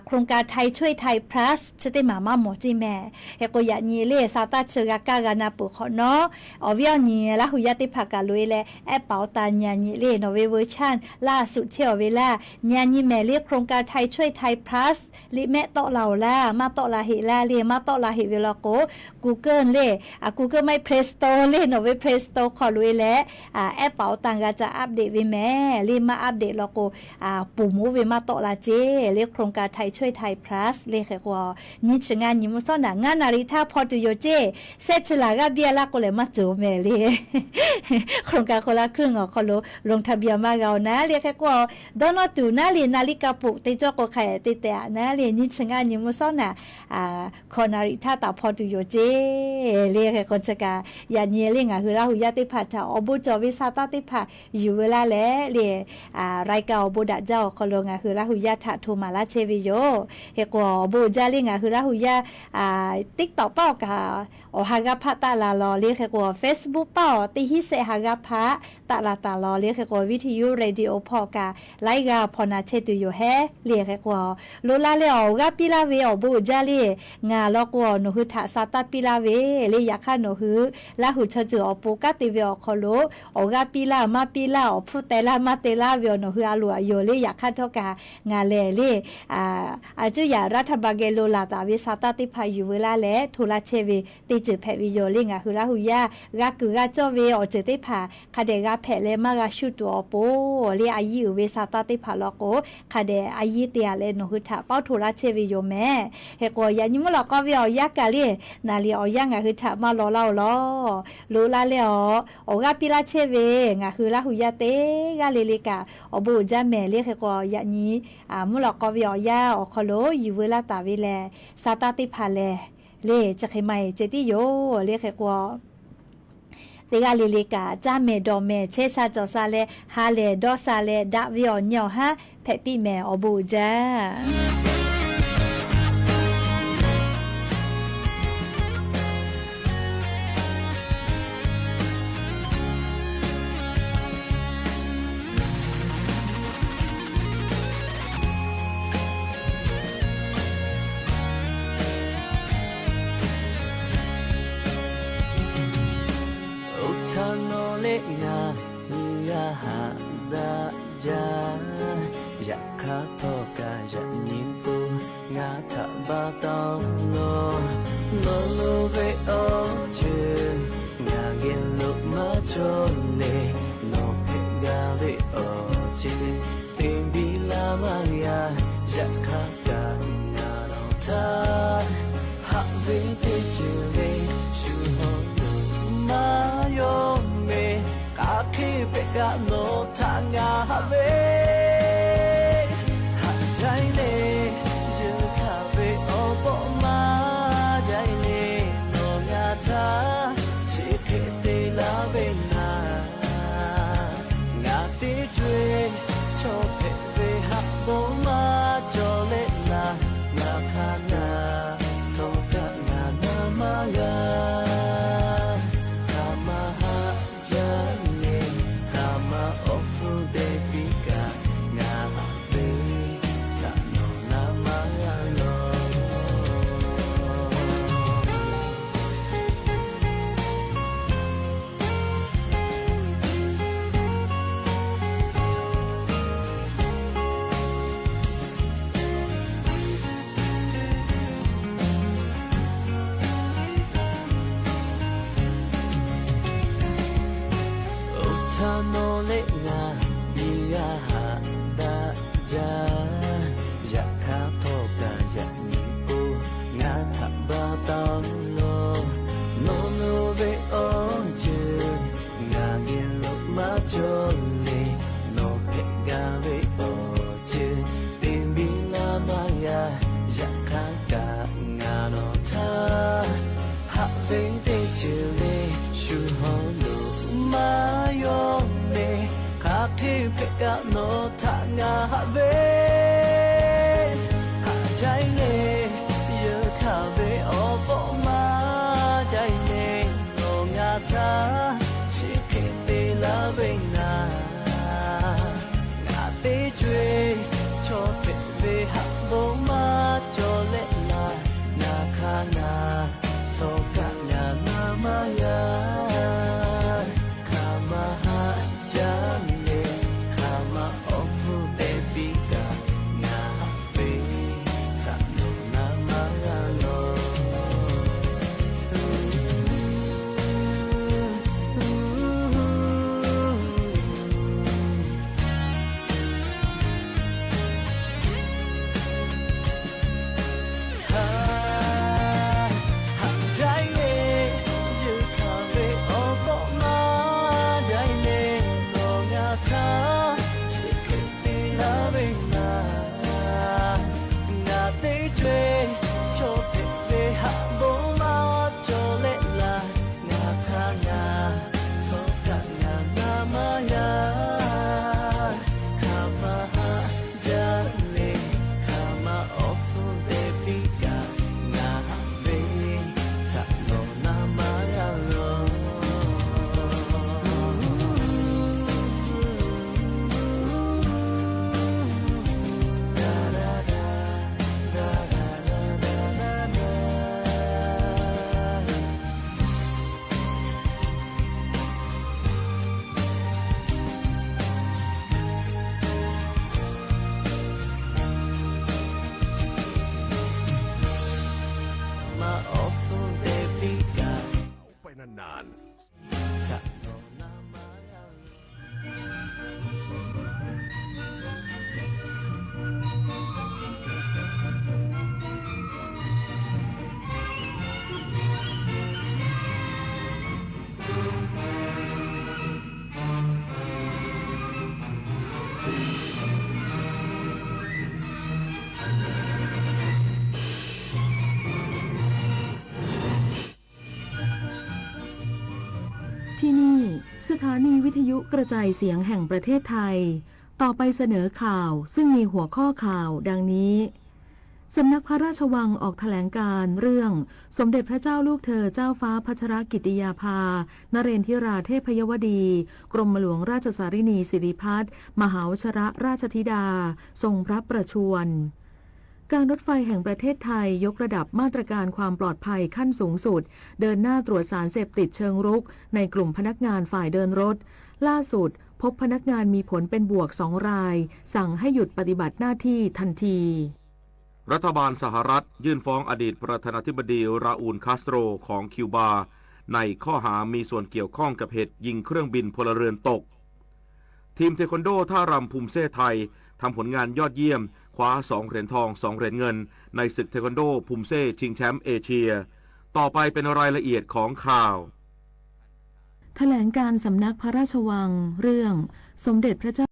โครงการไทยช่วยไทย plus chi teˇ maˬ maˇ mawˬ ceˇ mehˍ. Hk'e k'o, yaꞈ nyi le sa taˇ chi g'a kaˇ g'a na peuˬ hk'awꞈ nawˉ, awˬ viˉ awˬ nyi Laˇ hu yaˇ teˇ hpaˍ kaꞈ loꞈ e leh, แอปเป๋าตัง nyi nyi le nawˬ ve เวอร์ชัน laˇ suhˍ chehˇ awˬ ve laˇ, nyi nyi mehˍ le โครงการไทยช่วยไทย plus liꞈ mehˆ tawˆ la awˬ laˇ, maˇ tawˆ la heꞈ laˇ le. Maˇ tawˆ la heꞈ ve law k'o, Google le, Google maˇ heˆ, Play Store le, nawˬ ve เพลย์สโตร์ hk'aw loꞈ e leh, แอปเป๋าตัง g'a ca update ve mehˍ le. Maˇ update law k'o, ปุ่ม oˇ ve maˇ tawˆ la ceˇ le. โครงการไทยช่วยไทย plus le hk'e k'o, nyiˇ chi ngaˇ nyi mvuhˇ shawˉ naꞈ ngaˇ naˍ riˍ htaˇ hpaw tuˬ yoˬ ceˇ. Shehˆ chi laˬ g'aˇ biˇ a laˇ k'o lehˬ maˇ cawˬ mehˍ le. โครงการคนละครึ่ง awˬ hk'aw lo ลงทะเบียน maˇ g'a oˬ naˉ le hk'e k'o, dawˇ nawˇ tuˬ naˉ le นาฬิกาปลุก te cawˇ k'o hk'a te tehꞈ naˉ le. Nyiˇ chi ngaˇ nyi mvuhˇ shawˉ naꞈ hkawꞈ naˍ riˍ htaˇ taˍ hpaw tuˬ yoˬ ceˇ le hk'e k'o, chi kaꞈ yaꞈ nyi le ngaˬ hui Laˇ hu yaˇ teˇ hpaˍ htaꞈ awˬ bon cawˬ ve sa taˇ teˇ hpaˍ yuˬ veu laˇ leh le, รายการ awˬ bon daꞈ jaˇ awˬ hk'aw lo ngaˬ hui Laˇ hu yaˇ htaꞈ hto maˍ laˇ chehˇ ve yoˬ. Hk'e k'o, awˬ bon uiˍ jaˇ le ngaˬ hui Laˇ hu yaˇ TikTok paˇ awˬ kaꞈ awˬ ha g'aˇ hpaˆ taˆ la law le hk'e k'o, Facebook paˇ awˬ teˇ hinˉ sehˆ ha g'aˇ hpaˆ taˆ la taˍ law le hk'e k'o, วิทยุ radio hpawˇ kaꞈ laiˉ g'aˇ hpaw na chehˇ tuˬ yoˬ hehˉ le hk'e k'o, loꞈ la leh awˬ g'aˇ piˇ laˇ ve awˬ bon uiˍ jaˇ le. Ngaˬ law k'o, nawˬ hui htaꞈ sa taˇ piˇ laˇ ve le. Yaꞈ hk'aˇ nawˬ hui Laˇ hu chaw ceuˬ awˬ pon kanˉ te ve awˬ hk'aw lo, awˬ g'aˇ piˇ laˇ maˇ piˇ laˇ, awˬ hpfuhˇ teh laˇ maˇ te laˇ ve awˬ nawˬ hui a loˍ a yoˬ le. Yaꞈ hk'aˇ htawˇ kaꞈ ngaˬ lehˬ le, a cuˇ yaꞈ รัฐบาล geh lo laˬ taˍ ve sa taˇ teˇ hpaˍ yuˬ veu laˇ leh hto laˇ chehˇ ve teˇ ceuˬ hpehꞈ ve yoˬ le. Ngaˬ hui Laˇ hu yaˇ g'a kuiˬ g'a cawˇ ve awˬ ceuˬ teˇ hpaˍ hk'a dehꞈ g'a hpehꞈ leh maˇ g'a shuˇ tuˬ awˬ pon le, a yiˇ uiˍ ve sa taˇ teˇ hpaˍ law k'o, hk'a dehꞈ a yiˇ te a leh nawˬ hui htaꞈ paoˉ hto laˇ chehˇ ve yoˬ mehˍ. Hk'e k'o, yaꞈ nyi mvuhˇ lawꞈ k'aw ve awˬ yanˇ kaꞈ le, naˍ liˍ awˬ yanˇ ngaˬ hui htaꞈ maˇ law laˇ oˬ law. Loꞈ la leh awˬ, awˬ g'aˇ piˇ laˇ chehˇ ve ngaˬ hui Laˇ hu yaˇ teˇ g'aˇ le le kaꞈ awˬ bon uiˍ jaˇ mehˍ le hk'e k'o, yaꞈ nyi mvuhˇ lawꞈ k'aw ve awˬ yanˇ awˬ hk'aw lo yuˬ veu laˇ taˍ ve lehˬ, sa taˇ teˇ hpaˍ lehˬ le, chi hk'e maˇ heˆ ceh tiˉ yoˬ le hk'e k'o, teˇ g'aˇ le le kaꞈ caˇ mehˍ dawˬ mehˍ chehˇ sha cawˬ sha leh ha lehˬ dawˇ sha leh daꞈ ve awˬ nyi awˬ haˉ hpehꞈ piˇ mehˍ awˬ bon uiˍ jaˇ. Oˇ htaˇ nawˬ leh ngaˬ nyi g'a haꞈ daꞈ jaˇ. Yaꞈ hk'aˇ htawˇ kaꞈ yaꞈ nyi po ngaˬ htaꞈ ba taw lawˬ. Nawˬ lo ve awˬ ceuˬ ngaˬ geh lo maˇ cawˬ le. Nawˬ hpehꞈ gaˇ ve awˬ ceuˬ te biˇ laˇ maˇ g'a. Yaꞈ hk'aˇ kaꞈ ngaˬ nawˬ htaꞈ haꞈ ve teˇ ceuˬ le shu hawˉ lo maˇ yawˇ meh. K'aˬ hk'e hpehꞈ kaꞈ nawˬ htaꞈ ngaˬ haꞈ ve haꞈ jaˇ le. Yeˬ hkanˍ ve awˬ bawˆ maˇ jaˇ le. Nawˬ ngaˬ htaꞈ chi hk'e te laˇ ve naˍ, ngaˬ teˇ co-e chaw hpehꞈ ve haꞈ bon maˇ cawˬ leh naˍ, ngaˬ hk'a naˍ htawˇ kaꞈ ngaˬ na maˇ g'a. Hk'aˬ ma haꞈ jaˇ le, hk'aˬ ma awˬ hpfuhˇ te piˇ kaꞈ ngaˬ haꞈ ve htaꞈ nawˬ na maˇ g'a lawˬ. Oˇ htaˇ nawˬ leh ngaˬ nyi g'a haꞈ daꞈ jaˇ. Yaꞈ hk'aˇ htawˇ kaꞈ yaꞈ nyi po ngaˬ htaꞈ ba taw lawˬ. Nawˬ lo ve awˬ ceuˬ ngaˬ geh lo maˇ cawˬ le. Nawˬ hpehꞈ gaˇ ve awˬ ceuˬ te biˇ laˇ maˇ g'a. Yaꞈ hk'aˇ kaꞈ ngaˬ nawˬ htaꞈ haꞈ ve teˇ ceuˬ le shu hawˉ lo maˇ yawˇ meh. Hk'aˬ hk'e hpehꞈ kaꞈ nawˬ htaꞈ ngaˬ haꞈ ve haꞈ jaˇ le. Yeˬ hkanˍ ve awˬ bawˆ maˇ jaˇ le. Nawˬ ngaˬ htaꞈ chi hk'e te laˇ ve naˍ, ngaˬ teˇ co-e ที่นี่ สถานีวิทยุกระจายเสียงแห่งประเทศไทย ต่อไปเสนอข่าว ซึ่งมีหัวข้อข่าวดังนี้ สำนักพระราชวังออกแถลงการณ์เรื่อง สมเด็จพระเจ้าลูกเธอเจ้าฟ้าพัชรกิติยาภา นเรนทิราเทพยวดี กรมหลวงราชสารินีสิริพัฒน์ มหาวชรราชธิดา ทรงพระประชวร การรถไฟแห่งประเทศไทยยกระดับมาตรการความปลอดภัยขั้นสูงสุด เดินหน้าตรวจสารเสพติดเชิงรุกในกลุ่มพนักงานฝ่ายเดินรถ ล่าสุดพบพนักงานมีผลเป็นบวกสองราย สั่งให้หยุดปฏิบัติหน้าที่ทันที รัฐบาลสหรัฐยื่นฟ้องอดีตประธานาธิบดีราอูลคาสโตรของคิวบา ในข้อหามีส่วนเกี่ยวข้องกับเหตุยิงเครื่องบินพลเรือนตก ทีมเทควันโดท่ารำภูมิเซ่ไทยทำผลงานยอดเยี่ยม คว้าสองเหรียญทองสองเหรียญเงิน ในศึกเทควันโดภูมิเซ่ชิงแชมป์เอเชีย ต่อไปเป็นรายละเอียดของข่าว แถลงการสำนักพระราชวัง เรื่อง สมเด็จพระเจ้า